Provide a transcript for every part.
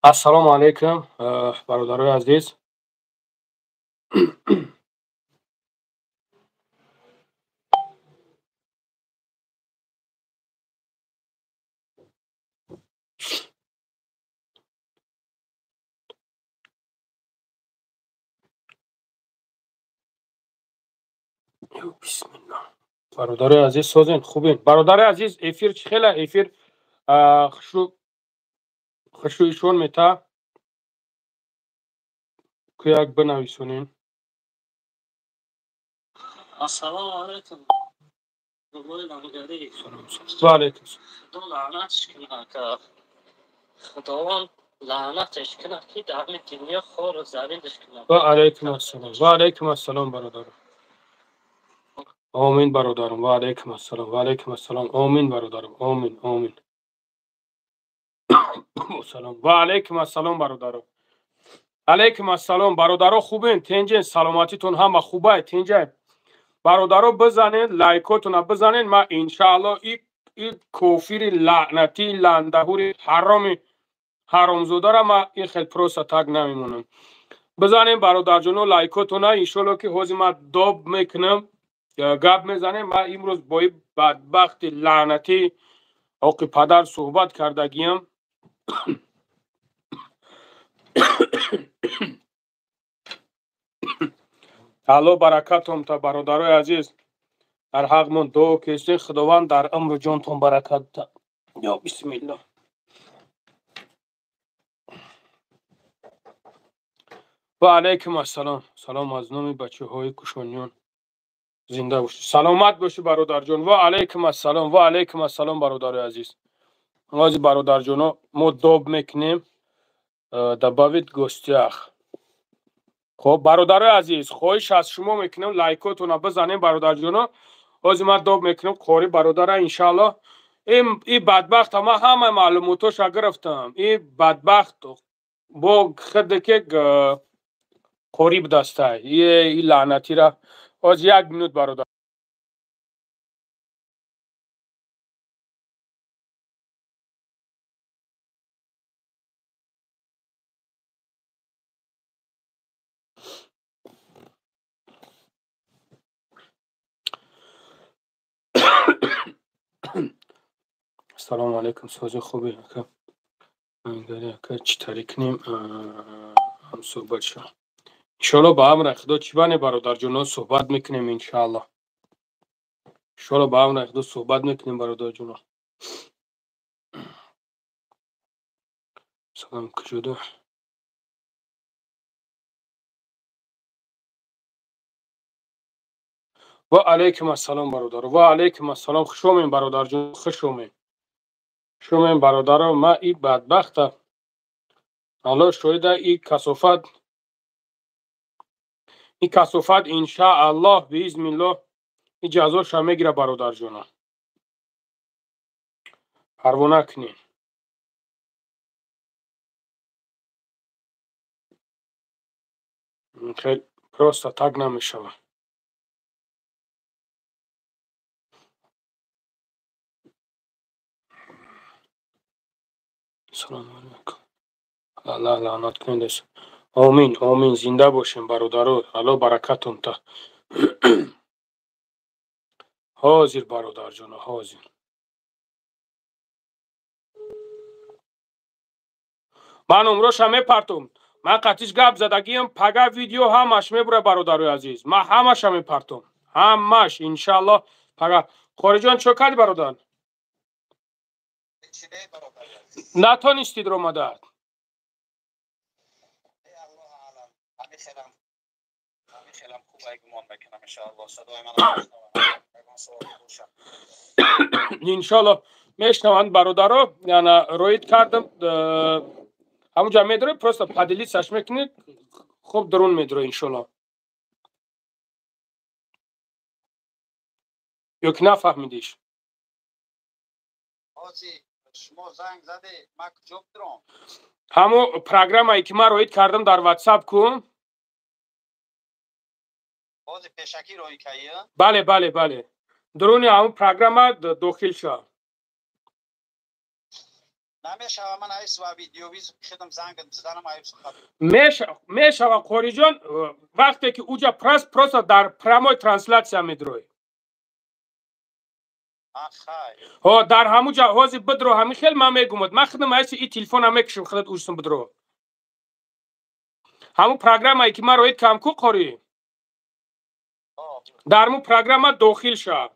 Ассалому алайкум, бародарои азиз. Бисмиллоҳ. Бародарои азиз, созен, хубен. Бародарои азиз, эфир чӣ хела? Эфир хушу ишон мета кӯяк бинависонем. Ассалому алайкум. Бобои Лангарӣ. Ва алайкум. Худо лаънатш кунад, Худованд лаънатш кунад, ки дар ҳамин дунё хору залилш кунад. Ва алайкум ассалом. Ва алайкум ассалом, бародарам. Омин, бародарам. Ва алайкум ассалом. Ва алайкум ассалом. Омин, бародарам. Омин, омин. Салом. Ва алайкум ассалом, бародарам. Алайкум ассалом, бародаро, хубен, тенҷен, саломатитон ҳама хубай, тенҷай. Бародаро, бизанед, лайкотона бизанед, ма иншаалло и кофири лаънатӣ, ландаҳури ҳароми ҳаромзодара ма ин хел просто так намемонам. Бизанем, бародарҷоно, лайкотона, иншоалло ки ҳозир ма доб мекунам, гап мезанем. Ма имрӯз бо и бадбахти лаънатӣ оқи падар суҳбат кардагиям. Алло баракатом та, бародарои азиз, дар ҳақмон дуо кестен, Худованд дар умру ҷонтон баракат та. Ё бисмиллоҳ. Ва алайкум ассалом. Салом аз номи бачаҳои Кушониён. Зинда бошӣ, саломат бошӣ, бародарҷон. Ва алайкум ассалом, ва алайкум ассалом, бародарои азиз. Ҳозир, бародарҷоно, мо доб мекунем, добавить гостях. Хоб, бародарои азиз, хоҳиш аз шумо мекунам, лайкотона бизанем, бародарҷоно. Ҳозир ман доб мекунам қори бародара, иншаалло. И бадбахта ман ҳамаи маълумотоша гирифтам. И бадбахт бо хиде ки қорӣ будастай и лаънатира. Ҳозир як минут, бародар. Ассалому алайкум, сози хуби, ака. Ака, чӣ тариқ кунем ҳамсуҳбат шавам? Иншоалло, ба амри Худо, чӣ бане, бародарҷоно, суҳбат мекунем, иншоалло. Иншоалло, ба амри Худо суҳбат мекунем, бародарҷоно. Салом, куҷода? Ва алайкум ассалом, бародар. Ва алайкум ассалом. Хуш омед, бародарҷон, хуш омед. Хуш омед, бародаро. Ма и бадбахта, Алло шоҳида, и касофат, и касофат, иншааллоҳ, биизниллоҳ, и ҷазоша мегира, бародарҷоно. Парво накунед. Хел просто так намешавад. Салому алайкум. Аллоҳ лаънат кунед. Омин, омин, зинда бошем, бародаро. Алло баракатон та. Ҳозир, бародарҷоно, ҳозир. Ман умроша мепартом. Ман қатиш гап задагиам, пага видео ҳамаш мебура, бародарои азиз. Ман ҳамаша мепартом. Ҳамаш, иншааллоҳ, пага. Хориҷон, чо кардӣ, бародар? Натонистид ромадад. Иншоалло, мешнаванд, бародаро. Яна роид кардам, ҳамунҷа медрои, просто поделиться ш мекунед, хуб дарун медрои, иншоалло. Ё ки нафаҳмидиш? Ҳамо программае ки ман роид кардам дар ватсап кун. Бале, бале, бале, дуруни ҳамон программа дохил шав. Намешава ман айс ва видеовиз хидам занг заданам айс хаб. Мешава Қориҷон, вақте ки уҷа просто дар прямой трансляция медрои. Ҳо, дар ҳамуҷа ҳози бидро ҳамин хел ман мегумад. Ман хидам айси и телефона мекушам, хидат ужсум бидро. Ҳамун программае ки ман роид кам ку Қори? Дар ҳамун программа дохил ша.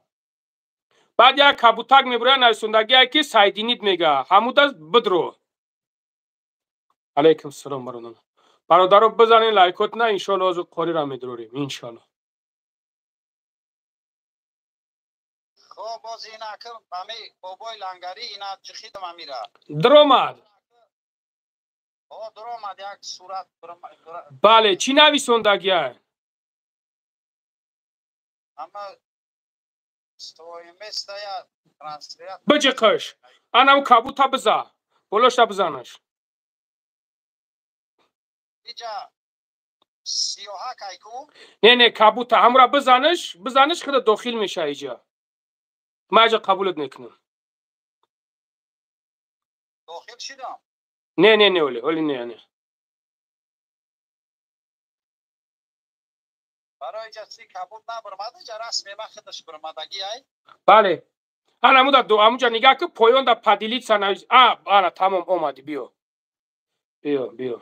Баъд як кабутак мебурая нависондагие ки соединить мега. Ҳамуда бидро. Алайкум салом бародарон. Бародаро бизанен лайкотна, иншоалло ҳозир Қориро медрорем, иншоалло. Хоб боз ина ки ами бобои лангари ина ҷихидам амира. Дромад. О, дромад як сурат. Бале, чӣ нависондагия? Ама стоиместая трансляция. Биҷиқиш. Анам кабута биза. Болошта бизанаш. Иҷа сиёҳак айку? Не, не, кабута ҳамура бизаниш, бизаниш худа дохил меша иҷа. Ман иҷа қабулат мекунам. Дохил шидам? Не, не, не, оли, оли не, не. Барои иҷа чи кабут набурмад, иҷа расми ма худаш бурмадаги ай? Бале. Ана ҳамуда ҳамуҷа нигаҳ ки поёнда поделиться навис. А, ана тамом омадӣ, биё. Биё, биё.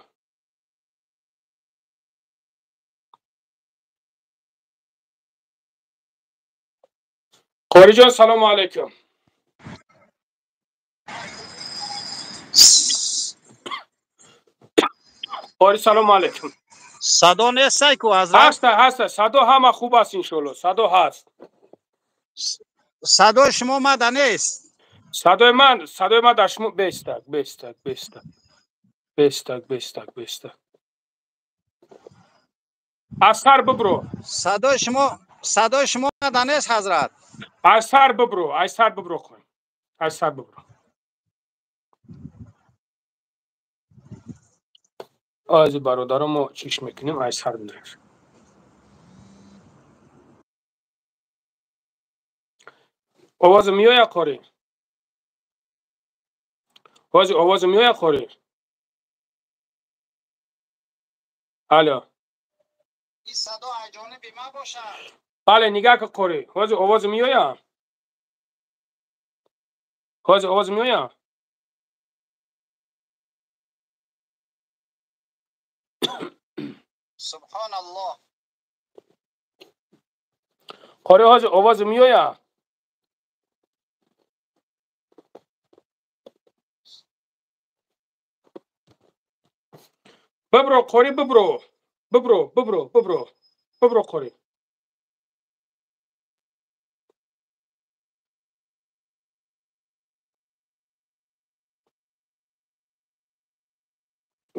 Қориҷон салому алайкум. Қори салому алайкум. Садо нестай ку ҳазрат? Ҳаста, ҳаста, садо ҳама хуб аст иншоалло, садо ҳаст. Садои шумо мада нест. Садои ман, садои ман дар шумо бестак, бестак, бестак. Бестак, бестак, бестак. Аз сар бибро. Садои шумо, садои шумо мада нест ҳазрат. Аз сар бибро, аз сар бибро қой. Аз сар бибро. Ози бародаро мо чиш мекунем, аз сар бибро. Овоз меояд Қори? Ози овоз меояд Қори? Алло. Ин садо аз ҷониби ман бошад. Бале, нигаҳ ки Қори. Ҳози овоз меояд? Ҳози овоз меояд? Субҳоналлоҳ. Қори ҳози овоз меояд? Бибро Қори, бибро. Бибро, бибро, бибро. Бибро Қори.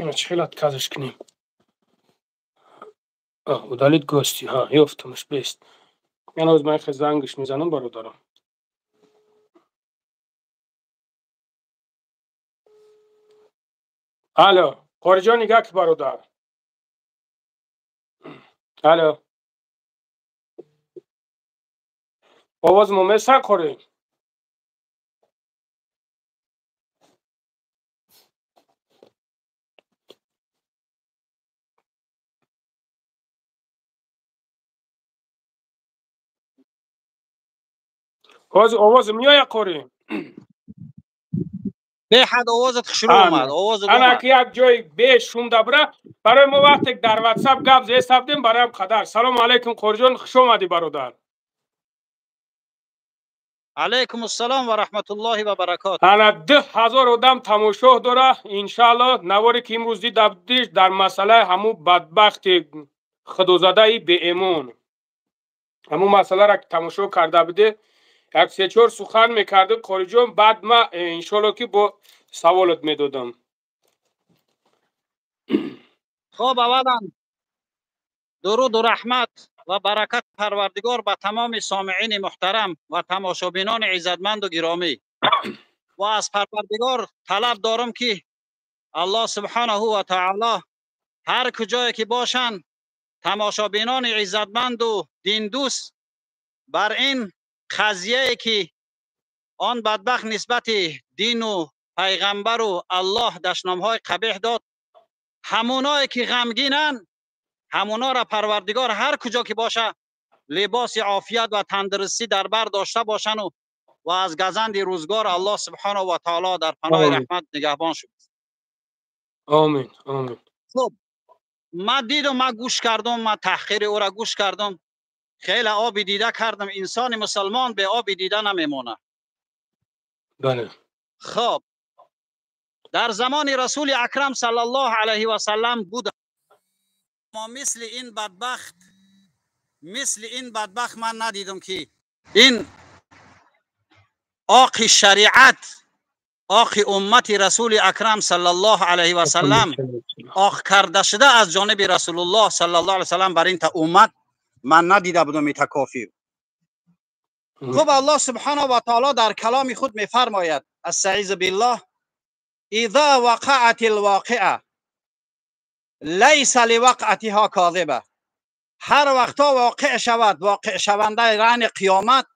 Ина чӣ хел отказаш кунем? Удалить гости. Ҳа, ёфтамаш, бест. Яна ҳоз ман хел зангаш мезанам бародарам. Алло, Қориҷон нигаҳ ки бародар. Алло. Овоз мо меса Қори? Ҳозир овоз меояд Қори? Беҳад овозат хушрӯ омад, овозат ана омад. ки як ҷои бешум дабра барои мо вақте дар WhatsApp гап зесабдем бароям қадар. Салому алайкум Қориҷон, хуш омадӣ бародар. Алайкум ассалом ва раҳматуллоҳи ва баракотуҳ. Ана 2000 одам тамошоҳ дора, иншааллоҳ наворе ки имрӯз дидабдиш дар масъалаи ҳамун бадбахти худозадаи беэмон. Ҳамун масъаларо ки тамошо карда буде, як се-чор сухан мекардем Қориҷон, баъд ма иншоалло ки бо саволот медодам. Хоб, аввалан дуруду раҳмат ва баракат Парвардигор ба тамоми сомиини муҳтарам ва тамошобинони иззатманду гиромӣ. Ва аз Парвардигор талаб дорам ки Аллоҳ субҳонаҳу ва таоло ҳар куҷое ки бошанд тамошобинони иззатманду диндӯст бар ин қазияе ки он бадбахт нисбати дину پیغمبر و الله دشنام‌های قبیح داد. همونایی که غمگینن همونا را پروردگار هر کجا که باشه لباس عافیت و تندرستی در بر داشته باشن و از گزند روزگار الله سبحانه و تعالی در پناه رحمت نگهبان شد. آمین آمین. خب من دیدم، من گوش کردم، من تحقیر او را گوش کردم، خیلی آبی دیده کردم. انسان مسلمان به آبی دیده نمیمونه. بله. خب در زمان رسول اکرم صلی الله علیه و سلم بود، ما مثل این بدبخت، مثل این بدبخت من ندیدم که این آقی شریعت، آقی امت رسول اکرم صلی الله علیه و سلم آق کرده شده از جانب رسول الله صلی الله علیه و سلم بر این تا امت من ندیده بودم. ایتا کافر. خب الله سبحانه و تعالی در کلام خود میفرماید استعیذ بالله اذا وقعت الواقعه لیس لوقعتها کاذبه. هر وقتا واقع شود، واقع شونده رن قیامت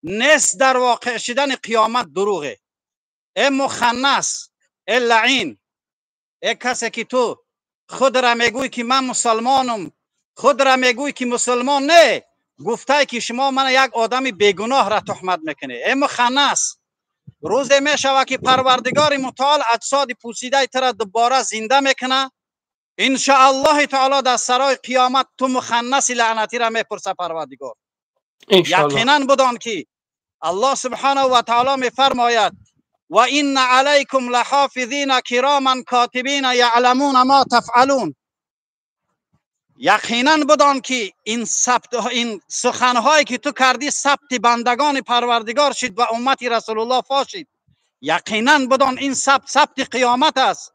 نیست، در واقع شدن قیامت دروغه. ای مخنث، ای لعین، ای کسی که تو خود را میگوی که من مسلمانم، خود را میگوی که مسلمان نه، گفته که شما من یک آدم بیگناه را تهمت میکنی. ای مخنث، روز میشوه که پروردگار متعال اجساد پوسیده تو را دوباره زنده میکنه. ان شاء الله تعالی در سرای قیامت تو مخنث لعنتی را میپرسه پروردگار. یقینا بدان که الله سبحانه و تعالی میفرماید و ان علیکم لحافظین کراما کاتبین یعلمون ما تفعلون. یقینا بدان که این ثبت، این سخنهایی که تو کردی ثبت بندگان پروردگار شد و امت رسول الله فاشید. یقینا بدان این ثبت، ثبت قیامت است.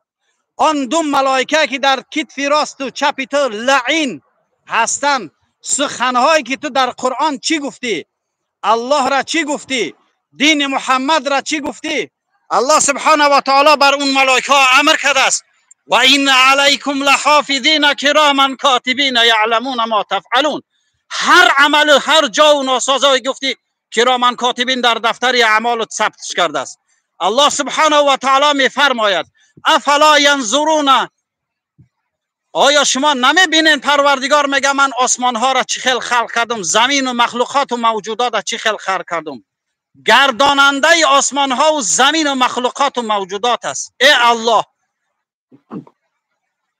آن دو ملائکه که در کتف راست و چپ تو لعین هستند، سخنهایی که تو در قرآن چی گفتی، الله را چی گفتی، دین محمد را چی گفتی، الله سبحانه و تعالی بر اون ملائکه امر کرده است و این علیکم لحافظین کراما کاتبین یعلمون ما تفعلون. هر عمل و هر جا و ناسازایی گفتی کراما کاتبین در دفتر اعمال ثبتش کرده است. الله سبحانه و تعالی میفرماید افلا ینظرون، آیا شما نمیبینین پروردگار میگه من آسمان ها را چه خیل خلق کردم، زمین و مخلوقات و موجودات را چه خیل خلق کردم، گرداننده آسمان ها و زمین و مخلوقات و موجودات است. ای الله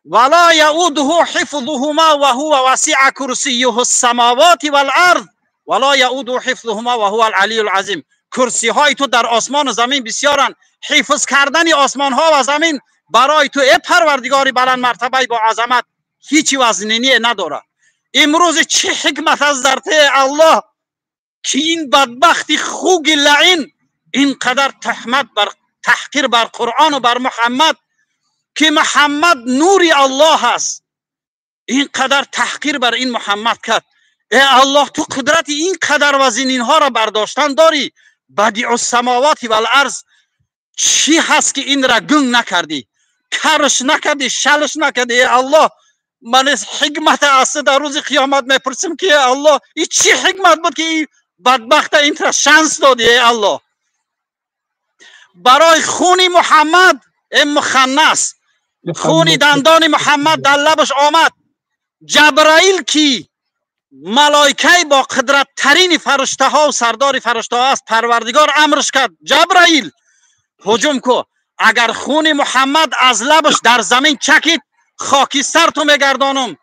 ولا یعوده حفظهما وهو وسع کرسیه السماوات والارض ولا یعوده حفظهما وهو العلی العظیم. کرسی های تو در آسمان و زمین بسیارند، حفظ کردن آسمان ها و زمین برای تو ای پروردگاری بلند مرتبه با عظمت هیچی وزنینی نداره. امروز چه حکمت از در الله که این بدبختی خوگ لعین اینقدر تهمت بر تحقیر بر قرآن و بر محمد که محمد نوری الله است، اینقدر تحقیر بر این محمد کرد. ای الله تو قدرت این قدر وزنین ها را برداشتن داری، بدیع السماوات والارض، چی هست که این را گنگ نکردی، کرش نکردی، شلش نکردی؟ ای الله من از حکمت است در روز قیامت میپرسم که ای الله این چی حکمت بود که این بدبخت این را شانس دادی؟ ای الله برای خون محمد ای مخنث، خون دندان محمد در لبش آمد، جبرائیل کی ملائکه با قدرت ترین فرشته ها و سردار فرشته ها است، پروردگار امرش کرد جبرائیل هجوم کو، اگر خون محمد از لبش در زمین چکید خاکستر تو میگردانم.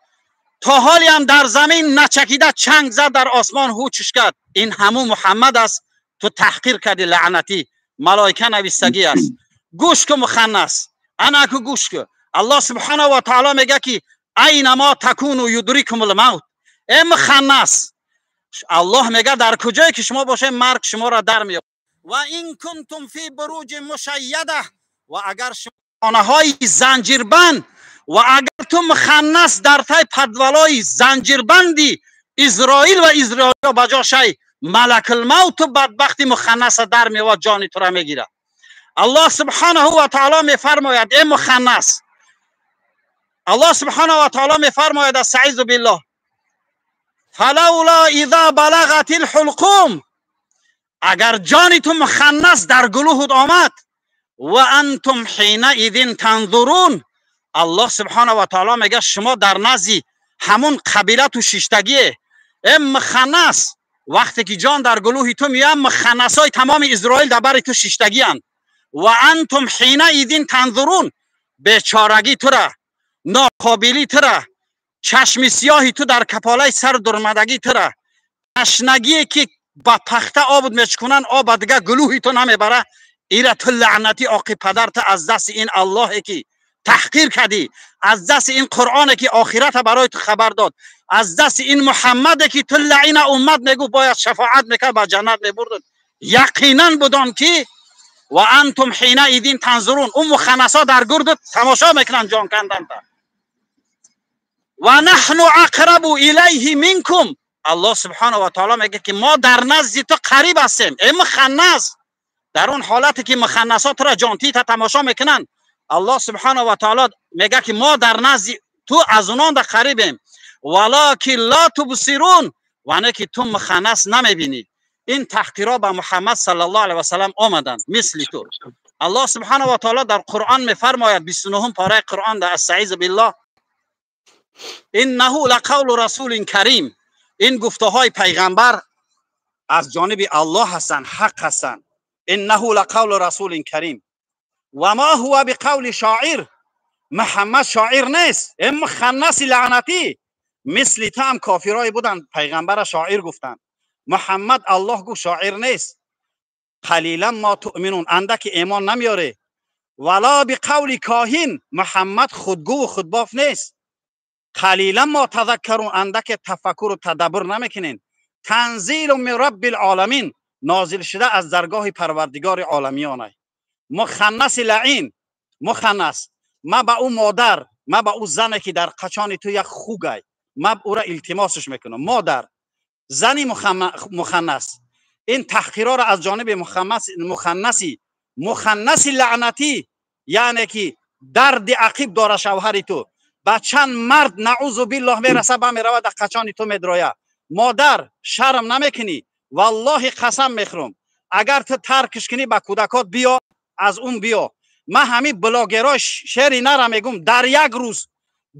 تا حالی هم در زمین نچکیده چنگ زد در آسمان هوچش کرد. این همو محمد است تو تحقیر کردی لعنتی، ملائکه نویستگی است. گوش کن مخنث، انا کو گوش کن. الله سبحانه و تعالی میگه که اینما تکونو یدرککم الموت. ای مخنث، الله میگه در کجایی که شما باشه مرگ شما را در میاد. و این کنتم فی بروج مشیده، و اگر شما خانه‌های زنجیربند، و اگر تو مخنث در تای پدولای زنجیربندی اسرائیل و اسرائیل بجا شی، ملک الموت بدبختی مخنث در میاد جانی تو را میگیره. الله سبحانه و تعالی میفرماید ای مخنث، الله سبحانه و تعالی میفرماید استعیذ بالله فلولا اذا بلغت الحلقوم، اگر جانی تو مخنث در گلوهت آمد، و انتم حینئذ تنظرون. الله سبحانه و تعالی میگه شما در نزد همون قبیله تو شیشتگیه. ای مخنث، وقتی که جان در گلوه تو میاد، مخنثای تمام اسرائیل در بر تو شیشتگی اند. و انتم حینئذ تنظرون. بیچارگی تو را، ناقابلی تو را، چشم سیاهی تو در کپاله سر درمدگی تو را، تشنگی که با پخته آب میچکنن آب دیگه گلوهی تو نمیبره، ایره تو لعنتی آقی پدر تو از دست این الله که تحقیر کردی، از دست این قرآن که آخرت برای تو خبر داد، از دست این محمد که تو لعین امت میگو باید شفاعت میکرد با جنت میبرد. یقینا بدان که و انتم حینئذ تنظرون. اون مخنثا در گرد تماشا میکنن جان کندن تا. و نحن اقرب الیه منکم. الله سبحانه و تعالی میگه که ما در نزد تو قریب هستیم. ای مخنث، در اون حالتی که مخنثا تو را جانتی تا تماشا میکنن، الله سبحانه و تعالی میگه که ما در نزد تو از اونان در قریبیم. ولکن لا تبصرون، و نه که تو مخنث نمیبینی. این تحقیرها به محمد صلی الله علیه و سلم آمدند مثل تو. الله سبحانه و تعالی در قرآن میفرماید، 29 پاره قرآن در استعیذ بالله، انه لقول رسول کریم. این گفته های پیغمبر از جانب الله هستند، حق هستند. انه لقول رسول کریم و ما هو بقول شاعر. محمد شاعر نیست، این مخنث لعنتی. مثل تو هم کافرای بودند پیغمبر شاعر گفتند. محمد الله گفت شاعر نیست. قلیلا ما تؤمنون، اندک ایمان نمیاره. ولا بقول کاهن، محمد خودگو و خودباف نیست. قلیلا ما تذکرون، اندک تفکر و تدبر نمیکنین. تنزیل من رب العالمین، نازل شده از درگاه پروردگار عالمیانه. مخنث لعین، مخنث، ما به او مادر، ما به او زنه که در قچان تو یک خوگه، ما او را التماسش میکنم. مادر، زنی مخنث، این تحقیرها را از جانب مخنثی، مخنث لعنتی، یعنی که درد عقیب داره شوهر تو، با چند مرد نعوذ بالله میرسه با میرود در قچان تو میدرایه. مادر شرم نمیکنی، والله قسم میخورم اگر تو ترکش کنی با کودکات بیا از اون بیا. من همین بلاگرای شعری نرم میگم، در یک روز،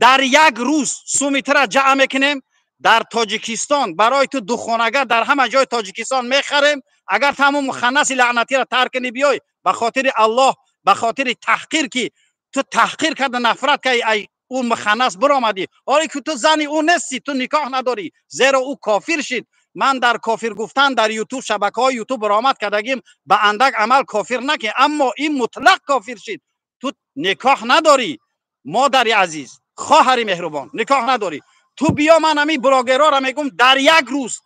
در یک روز سومیتر جمع میکنیم در تاجیکستان، برای تو دو خانگه در همه جای تاجیکستان میخریم. اگر تمام مخنث لعنتی را ترک کنی بیای، به خاطر الله، به خاطر تحقیر که تو تحقیر کرد، نفرت که ای او مخنث برآمدی، آره که تو زنی او نیستی، تو نکاح نداری، زیرا او کافر شد. من در کافر گفتن در یوتیوب، شبکه های یوتیوب برآمد کردگیم، به اندک عمل کافر نکن، اما این مطلق کافر شد. تو نکاح نداری مادر عزیز، خواهر مهربان، نکاح نداری، تو بیا. من همین بلاگرها را میگم در یک روز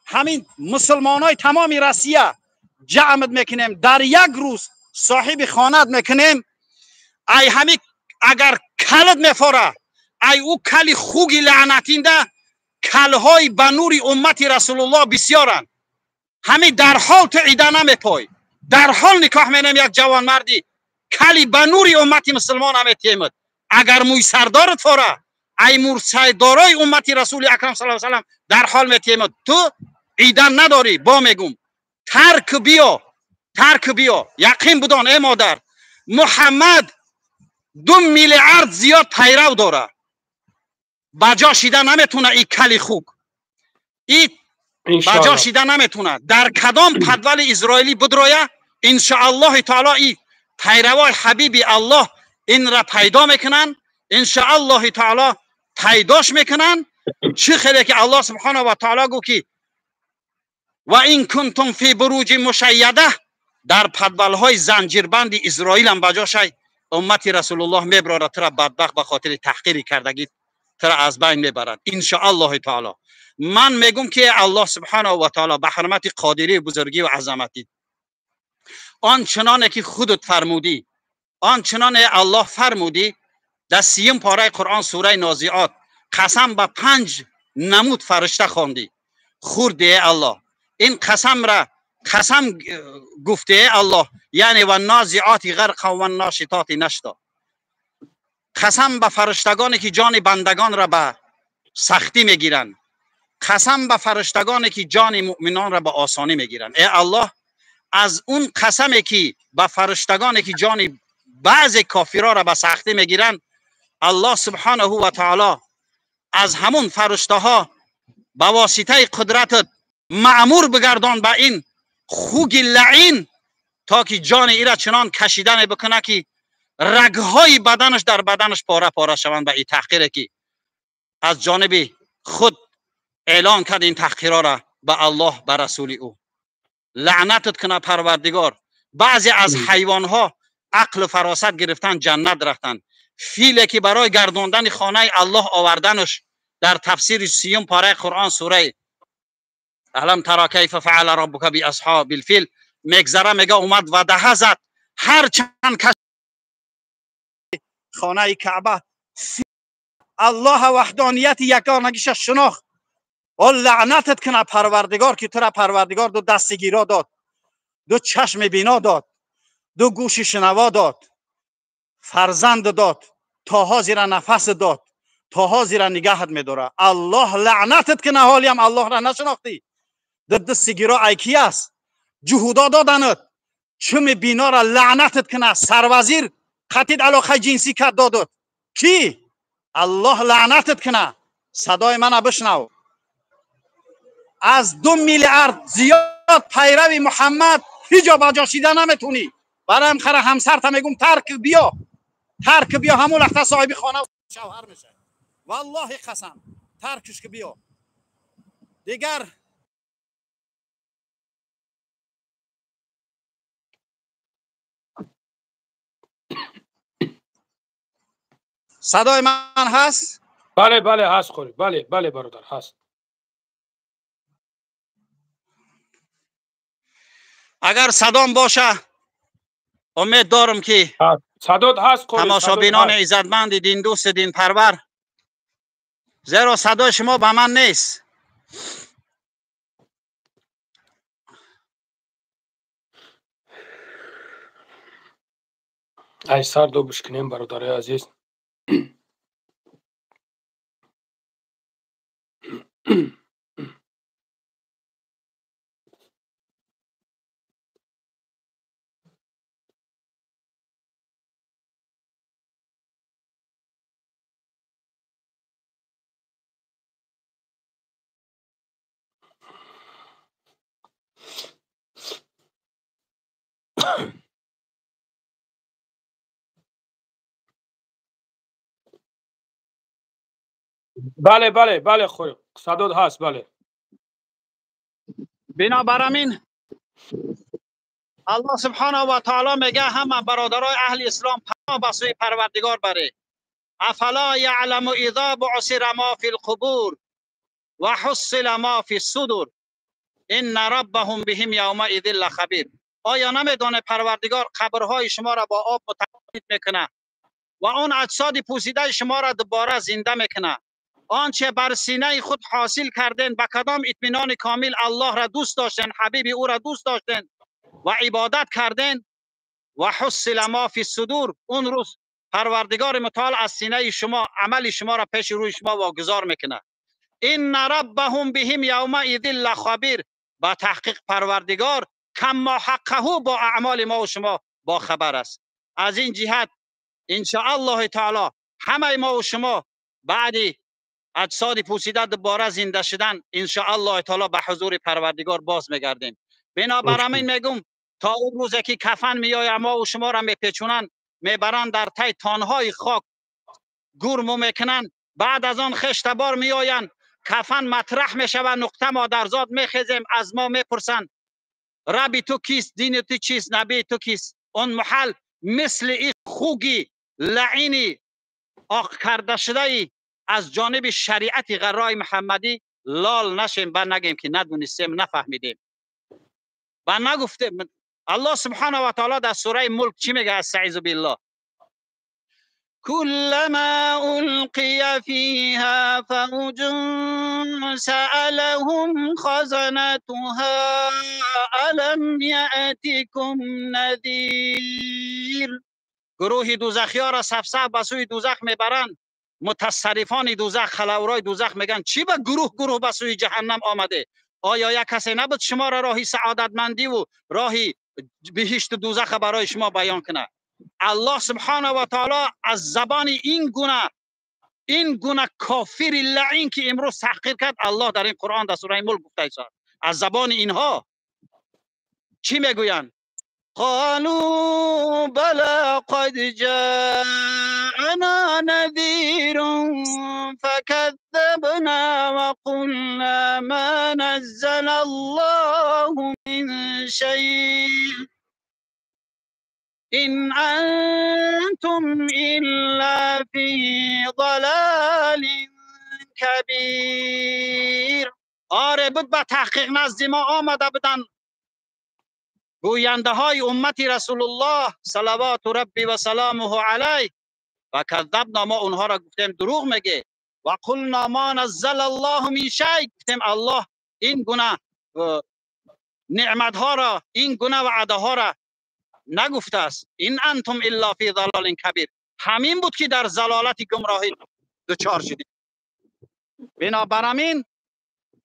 همین مسلمان های تمام روسیه جمع میکنیم، در یک روز صاحب خانه میکنیم. ای همین اگر کلت میفاره، ای او کلی خوگی لعنتینده، کلهای به نور امت رسول الله بسیارن. همین در حال تو عیده نمیپای، در حال نکاح مینم یک جوان مردی کلی به نور امت مسلمان همی تیمد. اگر موی سردارت فاره، ای مرسدارای امت رسول اکرم صلی الله علیه و سلم در حال میتیمد. تو عیده نداری، با میگم ترک بیا، ترک بیا. یقین بدان ای مادر، محمد 2 میلیارد زیاد پیرو داره، بجا شیده نمیتونه. ای کلی خوک ای بجا شیده نمیتونه. در کدام پدول اسرائیلی بدرایه، انشاءالله تعالی ای پیروای حبیبی الله این را پیدا میکنن، انشاءالله تعالی پیداش میکنن. چه خیلی که الله سبحانه و تعالی گو که و این کنتم فی بروج مشیده، در پدولهای زنجیربند اسرائیل هم بجا شای امت رسول الله میبراره، ترا بدبخت به خاطر تحقیر کردگی ترا از بین میبرد انشاءالله تعالی. من میگم که الله سبحانه و تعالی به حرمت قادری بزرگی و عظمتی، آن چنانه که خودت فرمودی، آن چنانه الله فرمودی در 30 پاره قرآن سوره نازعات، قسم به 5 نمود فرشته خواندی، خورده الله این قسم را قسم گفته الله، یعنی و نازعات غرقا و ناشطات نشطا. قسم به فرشتگانی که جان بندگان را به سختی میگیرند، قسم به فرشتگانی که جان مؤمنان را به آسانی میگیرند. ای الله از اون قسمی که به فرشتگانی که جان بعض کافرها را به سختی میگیرن، الله سبحانه و تعالی از همون فرشته ها به واسطه قدرتت مأمور بگردان به این خوگ لعین تا که جان ایرا چنان کشیدن بکنه که رگهای بدنش در بدنش پاره پاره شوند. به این تحقیره که از جانب خود اعلان کرد این تحقیرها را به الله، به رسول او. لعنتت کنه پروردگار. بعضی از حیوانها عقل و فراست گرفتن جنت رفتن. فیلی که برای گرداندن خانه الله آوردنش در تفسیر 30 پاره قرآن سوره الم ترى کیف فعل ربک باصحاب الفیل میگذره، میگه اومد و دهه زد هر چند کش خانه کعبه. الله وحدانیت یگانگیش شناخت. او لعنتت کنه پروردگار که تو را پروردگار دو دست گیرا داد، دو چشم بینا داد، دو گوش شنوا داد، فرزند داد، تا حاضر نفس داد، تا حاضر نگهت میداره. الله لعنتت کنه حالی هم الله را نشناختی. دو دست گیرا ای کی است؟ جهودا دادنت. چم بینا را لعنتت کنه. سروزیر قطید علاقه جنسی کرد دادت. کی؟ الله لعنتت کنه. صدای من بشنو. از 2 میلیارد زیاد پیرو محمد هیچ جا شیده نمیتونی. برایم خره همسرت میگم ترک بیا، ترک بیا، همون لحظه صاحب خانه شوهر میشه. والله قسم ترکش که بیا. دیگر صدای من هست؟ بله بله هست خوری. بله بله برادر هست. اگر صدام باشه امید دارم که صدات هست. تماشابینان عزتمند دین دوست دین پرور، زیرا صدای شما به من نیست. ای سر دو بشکنیم برادر عزیز. بله بله بله خور صداد هست. بله. بنابراین الله سبحانه و تعالی میگه همه برادرای اهل اسلام پناه به سوی پروردگار بره. افلا یعلم اذا بعثر ما فی القبور و حصل ما فی الصدور ان ربهم بهم یومئذ لخبیر. آیا نمیدانه پروردگار قبرهای شما را با آب متحد میکنه و آن اجساد پوسیده شما را دوباره زنده میکنه؟ آنچه بر سینه خود حاصل کردن به کدام اطمینان کامل الله را دوست داشتن، حبیب او را دوست داشتن و عبادت کردن، و حصل ما فی الصدور، اون روز پروردگار متعال از سینه شما عمل شما را پیش روی شما واگذار میکنه. ان ربهم بهم یومئذ لخبیر. با تحقیق پروردگار کما حقه با اعمال ما و شما با خبر است. از این جهت ان شاء الله تعالی همه ما و شما بعدی اجساد پوسیده دوباره زنده شدن ان شاء الله تعالی به حضور پروردگار باز میگردیم. بنابراین میگم تا اون روزی که کفن میآید ما و شما را میپیچونن میبرن در تای تانهای خاک گورمو میکنن، بعد از آن خشتبار میآیند، کفن مطرح میشود، نقطه مادرزاد میخیزیم، از ما میپرسن ربی تو کیست، دین تو چیست، نبی تو کیست. اون محل مثل این خوگی لعینی آق کرده شده ای از جانب شریعت غرای محمدی لال نشیم و نگیم که ندونستیم نفهمیدیم و نگفتیم. الله سبحانه و تعالی در سوره ملک چی میگه؟ استعیذ بالله: كلما ألقي فيها فوج سألهم خزنتها ألم يأتكم نذير. گروه دوزخی ها را صف صف به سوی دوزخ میبرند. متصرفان دوزخ، خلورای دوزخ میگن چی به گروه گروه به سوی جهنم آمده؟ Оё як касе набуд шумо ро роҳи саодатмандӣ ва роҳи биҳишт ва дӯзах барои шумо баён кунад? Аллоҳ субҳонаҳу ва таъоло аз забони ин гуна кофири лаъин ки имрӯз таҳқир кард, Аллоҳ дар ин Қуръон дар сураи Мулк гуфта аст. Аз забони инҳо чӣ мегӯянд? قالوا بلى قد جاءنا نذير فكذبنا وقلنا ما نزل الله من شيء إن أنتم إلا في ضلال كبير. آره بود با تحقیق نزد ما آمده بودن گوینده های امتی رسول الله صلوات ربی و سلامه علیه و کذبنا، ما اونها را گفتیم دروغ میگه. و قلنا ما نزل الله من شیء، گفتیم الله این گونه نعمت ها را، این گونه وعده ها را نگفته است. این انتم الا فی ضلال کبیر. همین بود که در ضلالت گمراهی دچار شدید. بنابراین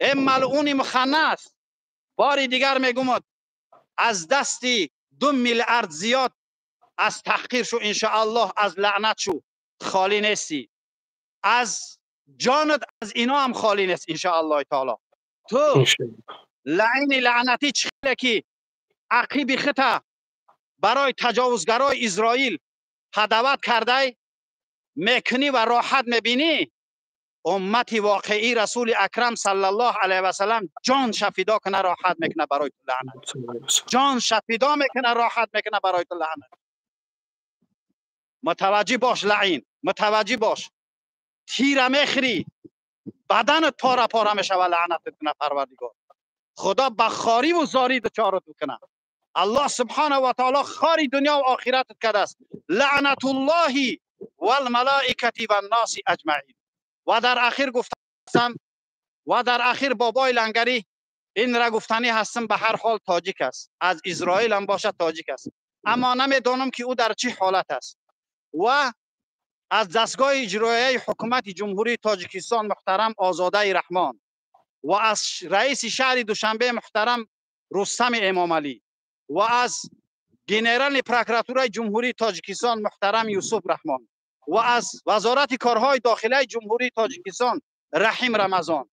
این ملعون مخنث، باری دیگر میگم از دستی 2 میلیارد زیاد از تحقیر شو انشاءالله، از لعنت شو خالی نیستی، از جانت از اینا هم خالی نیست انشاءالله تعالی. تو لعین لعنتی چخله که عقیب خطا برای تجاوزگرای اسرائیل هدوت کرده میکنی و راحت میبینی. امتی واقعی رسول اکرم صلی الله علیه و سلم جان شفیدا کنه راحت میکنه برای تو لعنت، جان شفیدا میکنه راحت میکنه برای تو لعنت. متوجه باش لعین، متوجه باش. تیر میخری بدنت پاره پاره میشه و لعنت کنه پروردگار. خدا به خاری و زاری دچارت میکنه. الله سبحانه و تعالی خاری دنیا و آخرتت کرده است. لعنت الله والملائکه و الناس اجمعین. و در اخیر گفتم و در اخیر بابای لنگری این را گفتنی هستم، به هر حال تاجیک است، از اسرائیل هم باشد تاجیک است، اما نمیدانم که او در چه حالت است. و از دستگاه اجرایی حکومت جمهوری تاجیکستان محترم آزاده رحمان و از رئیس شهر دوشنبه محترم رستم امامعلی و از گنرال پرکراتورای جمهوری تاجیکستان محترم یوسف رحمان و از وزارت کارهای داخلی جمهوری تاجیکستان رحیم رمضان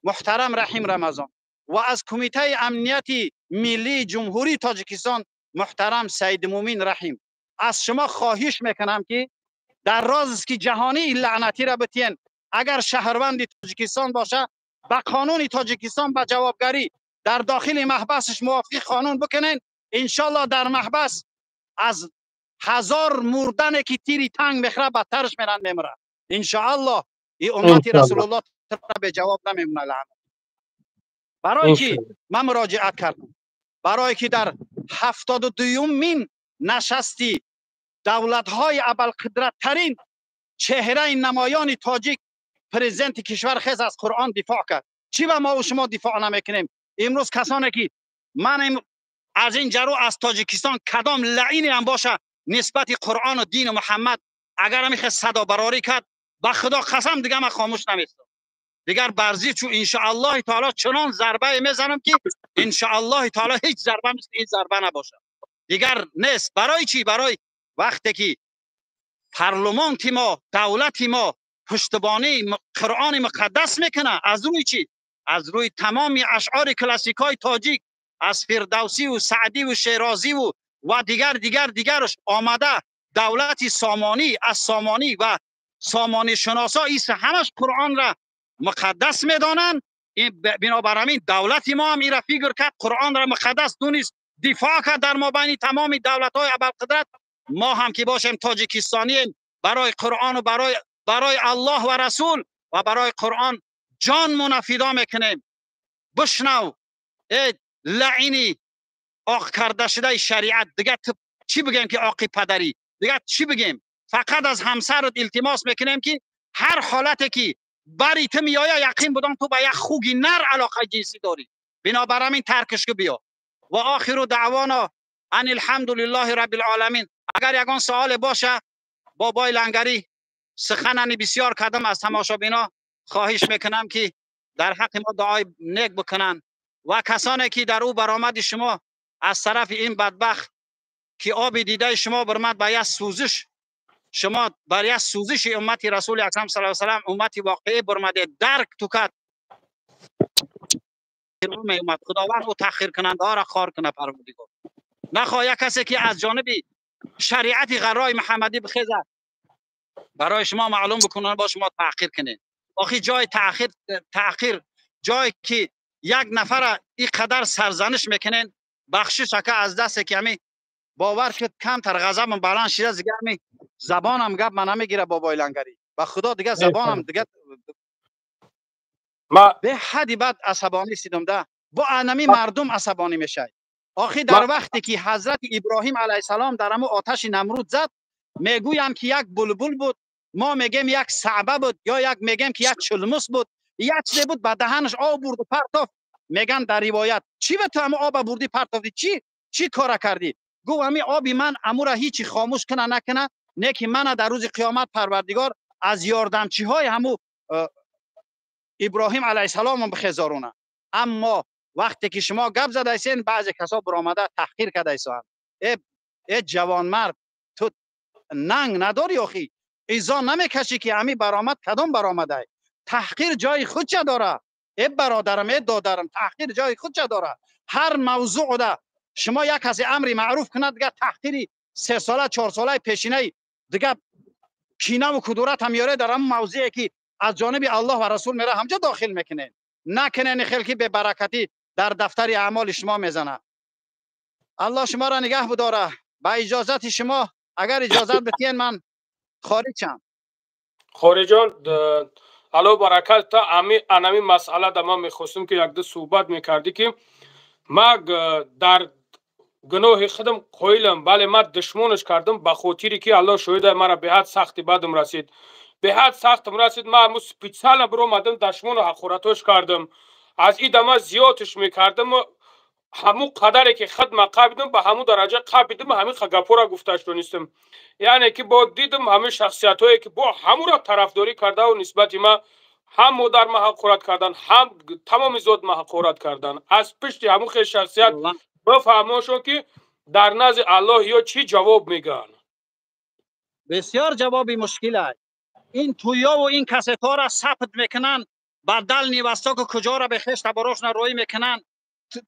محترم رحیم رمضان و از کمیته امنیتی ملی جمهوری تاجیکستان محترم سید مومین رحیم، از شما خواهش میکنم که در راز که جهانی لعنتی را بتین، اگر شهروند تاجیکستان باشه به قانون تاجیکستان به جوابگری در داخل محبسش موافق قانون بکنین. انشالله در محبس از 1000 مردن که تیری تنگ میخوره بدترش میرن میمره انشاءالله. این امتی رسول الله به جواب نمیمونه لعنت. برای که من مراجعت کردم، برای که در 72مین نشستی دولت های ابرقدرت ترین چهره نمایان تاجیک پرزیدنت کشور خیز از قرآن دفاع کرد. چی به ما و شما دفاع نمیکنیم؟ امروز کسانی که من از این جرو از تاجیکستان کدام لعینی هم باشه نسبت قرآن و دین محمد اگر میخواد صدا براری کرد، به خدا قسم دیگه من خاموش نمیستم. دیگر برزی چون انشاءالله تعالی چنان ضربه میزنم که انشاءالله تعالی هیچ ضربه مثل این ضربه نباشه دیگر نیست. برای چی؟ برای وقتی که پارلمان ما، دولت ما پشتبانی قرآن مقدس میکنه، از روی چی؟ از روی تمام اشعار کلاسیکای تاجیک، از فردوسی و سعدی و شیرازی و دیگر دیگر دیگرش آمده. دولت سامانی از سامانی و سامانی شناسا ایس همش قرآن را مقدس میدانند. بنابراین دولت ما هم ایرا فکر کرد، قرآن را مقدس دونست، دفاع کرد در مابین تمام دولت های ابرقدرت. ما هم که باشیم تاجیکستانیم، برای قرآن و برای الله و رسول و برای قرآن جان منفیدا میکنیم. بشنو ای لعینی آق کرده شده شریعت، دیگه چی بگیم که آقی پدری، دیگه چی بگیم؟ فقط از همسرت التماس میکنیم که هر حالتی که بری تو میآید یقین بدان تو با یک خوگی نر علاقه جنسی داری، بنابراین ترکش که بیا. و آخر دعوانا ان الحمد لله رب العالمین. اگر یگان سوال باشه بابای لنگری، سخنانی بسیار کردم از تماشابینا، خواهش میکنم که در حق ما دعای نیک بکنن. ва касоне ки дар ӯ баромади шумо аз тарафи ин бадбахт ки оби дидаи шумо бармад ба як сӯзиш, шумо бар як сӯзиши уммати Расули Акрам саллаллоҳу алайҳи васаллам, уммати воқеӣ бармаде дарк тукад меомад. Худованд ӯ таҳқиркунандаҳоро хор кунад, Парвардигор. Нахоҳ як касе ки аз ҷониби шариати ғаррои Муҳаммадӣ бихезад, барои шумо маълум бикунанд, бо шумо таъхир кунед. Охи ҷои таъхир, ҷое ки як нафара ин қадар сарзаниш мекунен, бахшиш ака аз дасте ки ҳами бовар кед камтар ғазабам баланд шида, дига ҳами забонам гап ма намегира, бобои лангарӣ, ба Худо дига забонам дига беҳади бад асабонӣ сидум да, бо анами мардум асабонӣ мешавад. Охи дар вақте ки ҳазрати Иброҳим алайҳиссалом дар ҳамун оташи Намруд зад, мегӯянд ки як булбул буд, мо мегем як саъба буд, ё як мегем ки як чулмус буд, як чизе буд, ба даҳанаш об бурду партофт. Меган дар ривоят: чӣ ба ту ҳамун оба бурдӣ партофтӣ, чӣ кора кардӣ? Гуфт: ҳами оби ман амура ҳичи хомӯш кина накина, не ки мана дар рӯзи қиёмат Парвардигор аз ёрдамчиҳои ҳаму Иброҳим алайҳиссаломам бихезорона. Аммо вақте ки шумо гап задаисен, баъзе касо баромада таҳқир кадаисоанд. Э ҷавонмард, ту нанг надорӣ, охи изо намекашӣ ки ҳами баромад кадом баромадай? Таҳқир ҷои худча дора. Э бародарам, э додарам, таҳқир ҷои худча дора. Ҳар мавзӯъда шумо як касе амри маъруф кунад, дига таҳқири 3 сола, 4 солаи пешинаи дига кинаву кудурат ҳам ёре, дар ҳамн мавзӯе ки аз ҷониби Аллоҳ ва Расул мера, ҳамҷо дохил мекунед. Накунени хел ки бебаракатӣ дар дафтари аъмоли шумо мезанад. Аллоҳ шуморо нигаҳ будора. Ба иҷозати шумо, агар иҷозат битиен, ман хориҷам. Хориҷон, алло баракат та. Ами анами масъала да ман мехостам ки якду суҳбат мекардӣ, ки ма дар гуноҳи худам қоилам. Бале, ман душмонаш кардам, ба хотире ки, Аллоҳ шоҳида, мара беҳад сахти бадам расид, беҳад сахтам расид. Ман ҳаму специально биромадам, дашмону ҳақоратош кардам. Аз и дама зиёдш мекардам, ҳамун қадаре ки худ ма қабидам, ба ҳамун дараҷа қабидам, ҳамин гапҳоро гуфташ донистам. Яъне ки бо дидам ҳамин шахсиятҳое ки бо ҳамуро тарафдорӣ кардаву нисбати ма ҳам модар ма ҳақорат кардан, ҳам тамоми зот ма ҳақорат кардан, аз пишти ҳамун хел шахсият бифаҳмошон, ки дар назди Аллоҳ ё чӣ ҷавоб мегӯянд. Бисёр ҷавоби мушкил аст. Ин туёву ин касетҳоро сабт мекунанд, ба Дальний Востоку куҷоро бехеш таборошна роӣ мекунанд,